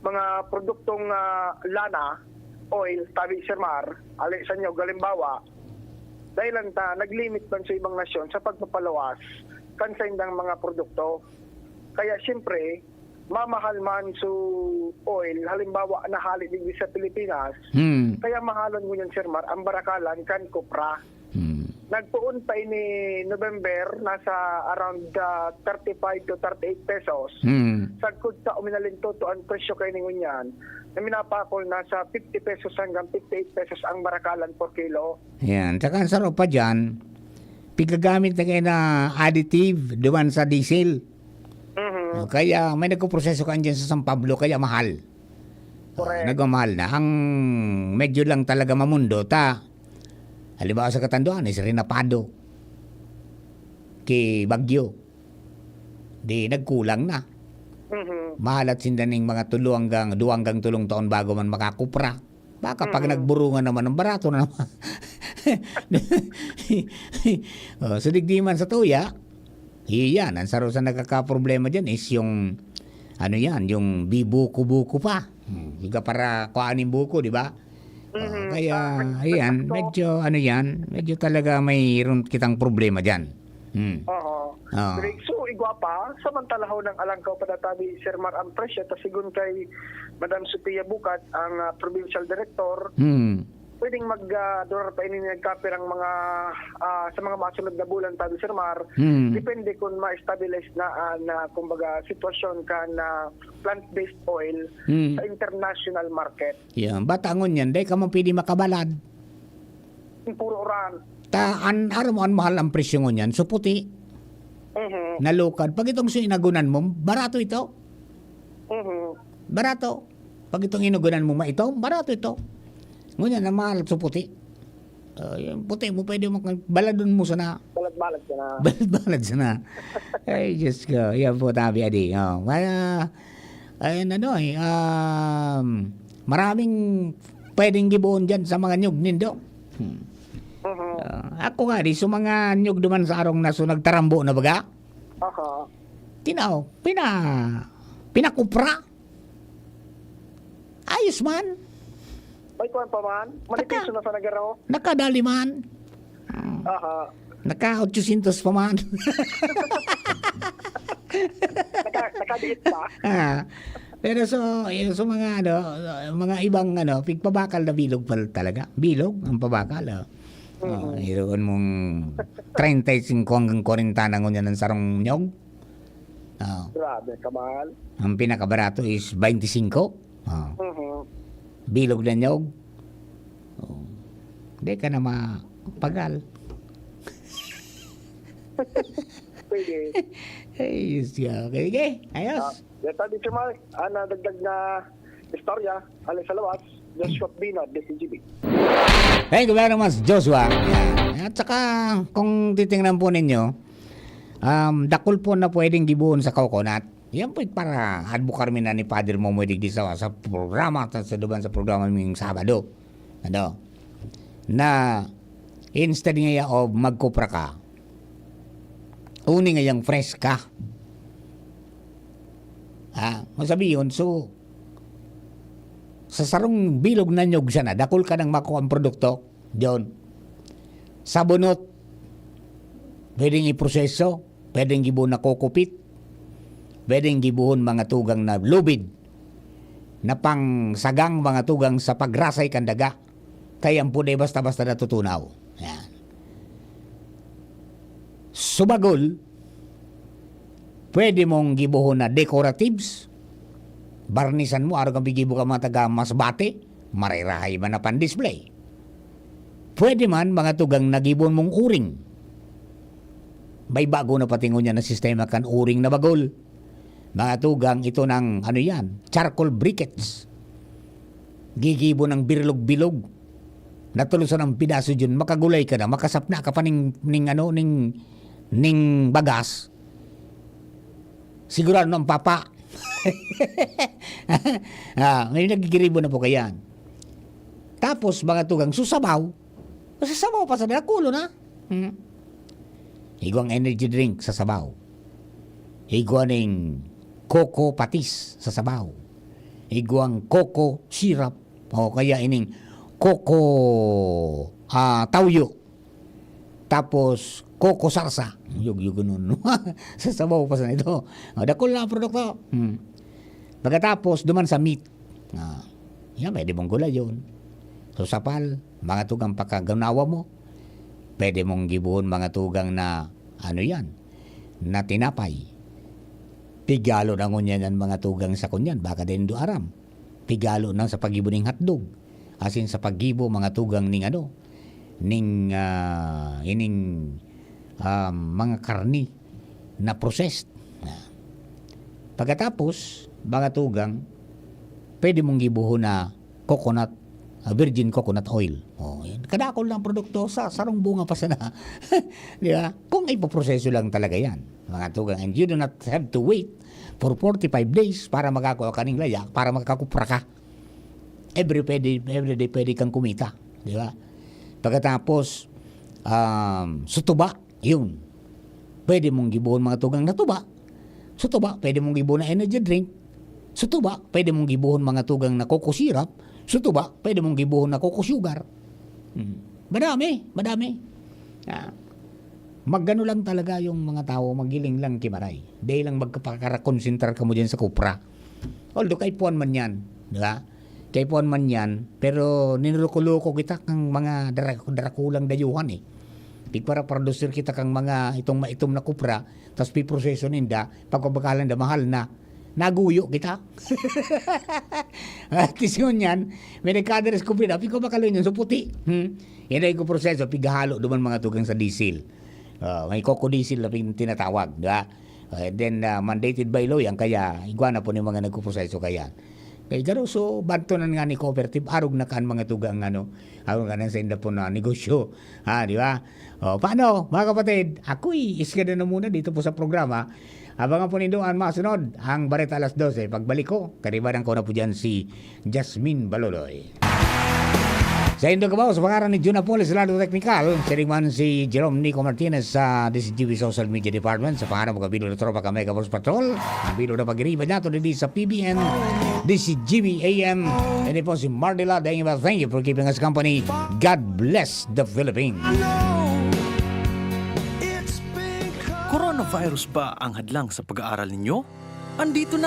mga produktong, ah, lana, oil, tabi, Sir Mar, ali sa inyo, halimbawa, dahil lang ta, nag-limit man sa ibang nasyon sa pagpapalawas kan saindang mga produkto. Kaya, siyempre, mamahal man su oil, halimbawa, na hali digdi sa Pilipinas, Hmm. kaya mahalon ngunyan, Sir Mar, ang barakalan kan kopra. Hmm. Nagpoon pa ini November, nasa around, ah, thirty-five to thirty-eight pesos. Hmm. Sagkod ta uminalintoto an presyo kaini ngunyan, na minapakol nasa fifty pesos hanggang fifty-eight pesos ang barakalan per kilo. Yan. Tsaka ang saro pa dyan, pigagamit na kayo na additive duman sa diesel. Mhm. Kaya may nagkuproseso ka dyan sa San Pablo, kaya mahal. Correct. Ah, nagmamahal na. Ang medyo lang talaga mamundo, ta, halimbawa sa Catanduanes, Rinapado, ki Baguio, di nagkulang na. Mhm. Mahalat sinda ning mga tulo hanggang, duwa hanggang tulong taon bago man makakupra. Baka pag Mm. nagburungan naman, ang barato na naman. Oh, so digdi man sa tuya, iyan, ang saro sa nagkakaproblema dyan is yung, ano yan, yung bibuko-buko pa. Hmm, higa para kuhaan yung buko, di ba? Oh, Mhm. kaya, Ah, ayan, sakto. Medyo, ano yan, medyo talaga mayroon kitang problema dyan. Hmm. Oo. Oo. Direk, so, igwa pa, samantala ho nang alangkaw pa databi, Sir Mar, ang presyo, ta sigon kay Madam Sophia Bukat, ang, ah, provincial director, Hmm. pwedeng mag, ah, durar pa ini nagkapirang mga, ah, sa mga masunod na bulan, tabi, Sir Mar, Hmm. depende kung ma-stabilize na, ah, na, kumbaga, sitwasyon kan, ah, plant-based oil Hmm. sa international market. Yeah, batangon yan, dai ka man pwede makabalad. Puro uran. Ta, an, aram mo, an mahal ang presyo ngunyan, so puti. Mhm. Nalukad. Pag itong so inagunan mo, barato ito. Mhm. Barato. Pag itong inugunan mo, maitom, barato ito. Ngunyan, ang mahal, so puti. Ah, yung puti mo, pwede mo, baladon mo sana. Balad-balad ka na. Balad-balad sana. Ay, Diyos ko. Yan po, tabi, adi. Oh, kaya, Ayan, ano eh, um, maraming pwedeng gibohon dyan sa mga nyug nindo. Hmm. Mhm. Ah, ako nga, di, so mga nyug duman sa arong na, so nagtarambo na baga? Aha. Tinaw, pina-, pinakupra. Ayos man. May kuwan pa man? Manifesto na sa Nagaro? Nakadali man. Aha. Naka-otsosientos pa man. Naka-, nakadiit pa? Ah. Pero so, yung sa mga ano, mga ibang ano, pigpabakal na bilog pa talaga. Bilog ang pabakal, oh. Oh, mm. Iroon mong treinta y cinco hanggang kwarenta na ngunyan ang sarong nyog. Oh. Grabe, kamahal. Ang pinakabarato is twenty-five. Oh. Mhm. Bilog na nyog. Oh. Di ka na mapagal. Pwede. Ay, Diyos ko. Okay, okay. Ayos. Ah, yan, Teacher Mark. Ah, nadagdag na istorya. Alis sa lawas. Joshua Bino, D C G B. Thank you very much, Joshua. Yan. At saka, kung titingnan po ninyo, um, dakul po na pwedeng gibohon sa coconut. Yan po para adbukar mi na ni Father Momoy digdi sa, sa programa, sa, sa duman sa programa ming Sabado. Ano? Na instead ngaya of magkupra ka, uni ngayang fresh ka. Ha? Masabi yun, so, sa sarong bilog na nyog sana, dakul ka nang makuha ang produkto, John. Sa bunot, pwedeng iproseso, pwedeng gibohon na kokopit, pwedeng gibohon mga tugang na lubid, na pangsagang mga tugang sa pagrasay kan daga. Kaya ang pude basta-basta natutunaw. Yan. Subagol, pwede mong gibohon na decoratives, barnisan mo, arog ang gibo ka mga taga Masbate, marirahay man na pan-display. Pwede man, mga tugang na gibohon mong uring. May bago na pati ngunyan na sistema kan uring na bagol. Mga tugang, ito ng, ano yan, charcoal briquettes. Gigibo ng birlog-bilog. Natulosan ang pidaso dyan, makagulay ka na, makasapna ka pa ning, ning, ano, ning, ning bagas. Sigurado na ang papa. Ah, may nagigiribo na po kayan. Tapos, mga tugang, susabaw. Kasi sabaw pa sa dakulo na. Hmm. Igwang energy drink sa sabaw. Igwa ning coco patis sa sabaw. Igwang coco syrup. O kaya ining coco, ah, tawyo. Tapos, coco sarsa. Yug, yug, ganun. Sa sabaw pa sa ito. O, dakul na ang produkto. Hmm. Pagkatapos, duman sa meat. Ah, yan, pwede mong gulayon. So, sapal, mga tugang pakaganawa mo. Pwede mong gibohon mga tugang na, ano yan, na tinapay. Pigalo na ngunyan yan mga tugang sa kunyan. Baka din do aram. Pigalo na sa paggibo ning hotdog. Asin sa paggibo, mga tugang ning ano, ning, ah, ining, ah, mga karni na processed. Ah. Pagkatapos, mga tugang, pwede mong gibohon na coconut, ah, virgin coconut oil. Oh, yan. Kadakol ng produkto sa sarong bunga pa sana. Di ba? Kung ipoproseso lang talaga yan, mga tugang, and you do not have to wait for forty-five days para makakua ka ning laya, para makakupra ka. Every pwede, every day pwede kang kumita, di ba? Pagkatapos, um, sutuba, yun. Pwede mong gibohon mga tugang na tuba. Sutuba, pwede mong gibohon na energy drink. Sutuba, pwede mong gibohon mga tugang na coco syrup. Sutuba, pwede mong gibohon na coco sugar. Hmm. Madami, madami. Ah. Magano lang talaga yung mga tao, magiling lang kimaray. Dahil lang magkapakarakonsentra ka mo dyan sa kupra. Although kaipuhan man yan, di ba? Kaipuhan man yan, pero ninuruko-luko kita kang mga dara-, darakulang dayuhan eh. Pigparaproducer kita kang mga itong maitom na kupra, tas piproseso ninda, pagkabakalan da, mahal na. Naguyo kita. At isyon yan, may nagkadres ko pina, pigkabakalo yun, so puti. Hmm? Yan ay ko proseso, pighahalo duman mga tugang sa diesel. Ah, may coco diesel na pin-, tinatawag, di ba? Ah, and then, ah, mandated by law yan, kaya igwa na po ni mga nagkuproseso kaya. Kay garo, so, bantonan nga ni cooperative, arog na kan mga tugang, ano, arog na kan sa inda po na negosyo. Ha, di ba? O, paano, mga kapatid? Ako'y iskeda na muna dito po sa programa. Abangan po nindo ang masunod, ang Bareta alas dose. Pagbalik ko, karibanan ko na po dyan si Jasmine Baloloy. Sa Indo Cubao, sa pangaran ni Jun Apoles, Lado Teknikal, siring man si Jerome Nico Martinez sa D C G B Social Media Department, sa pangaran mga bilog na tropa ka Mega Force Patrol, ang bilog na pag-iriba niya to didi sa P B N, D C G B A M. Ini po si Mardila Deng Iba. Thank you for keeping us company. God bless the Philippines. Coronavirus ba ang hadlang sa pag-aaral ninyo? Andito na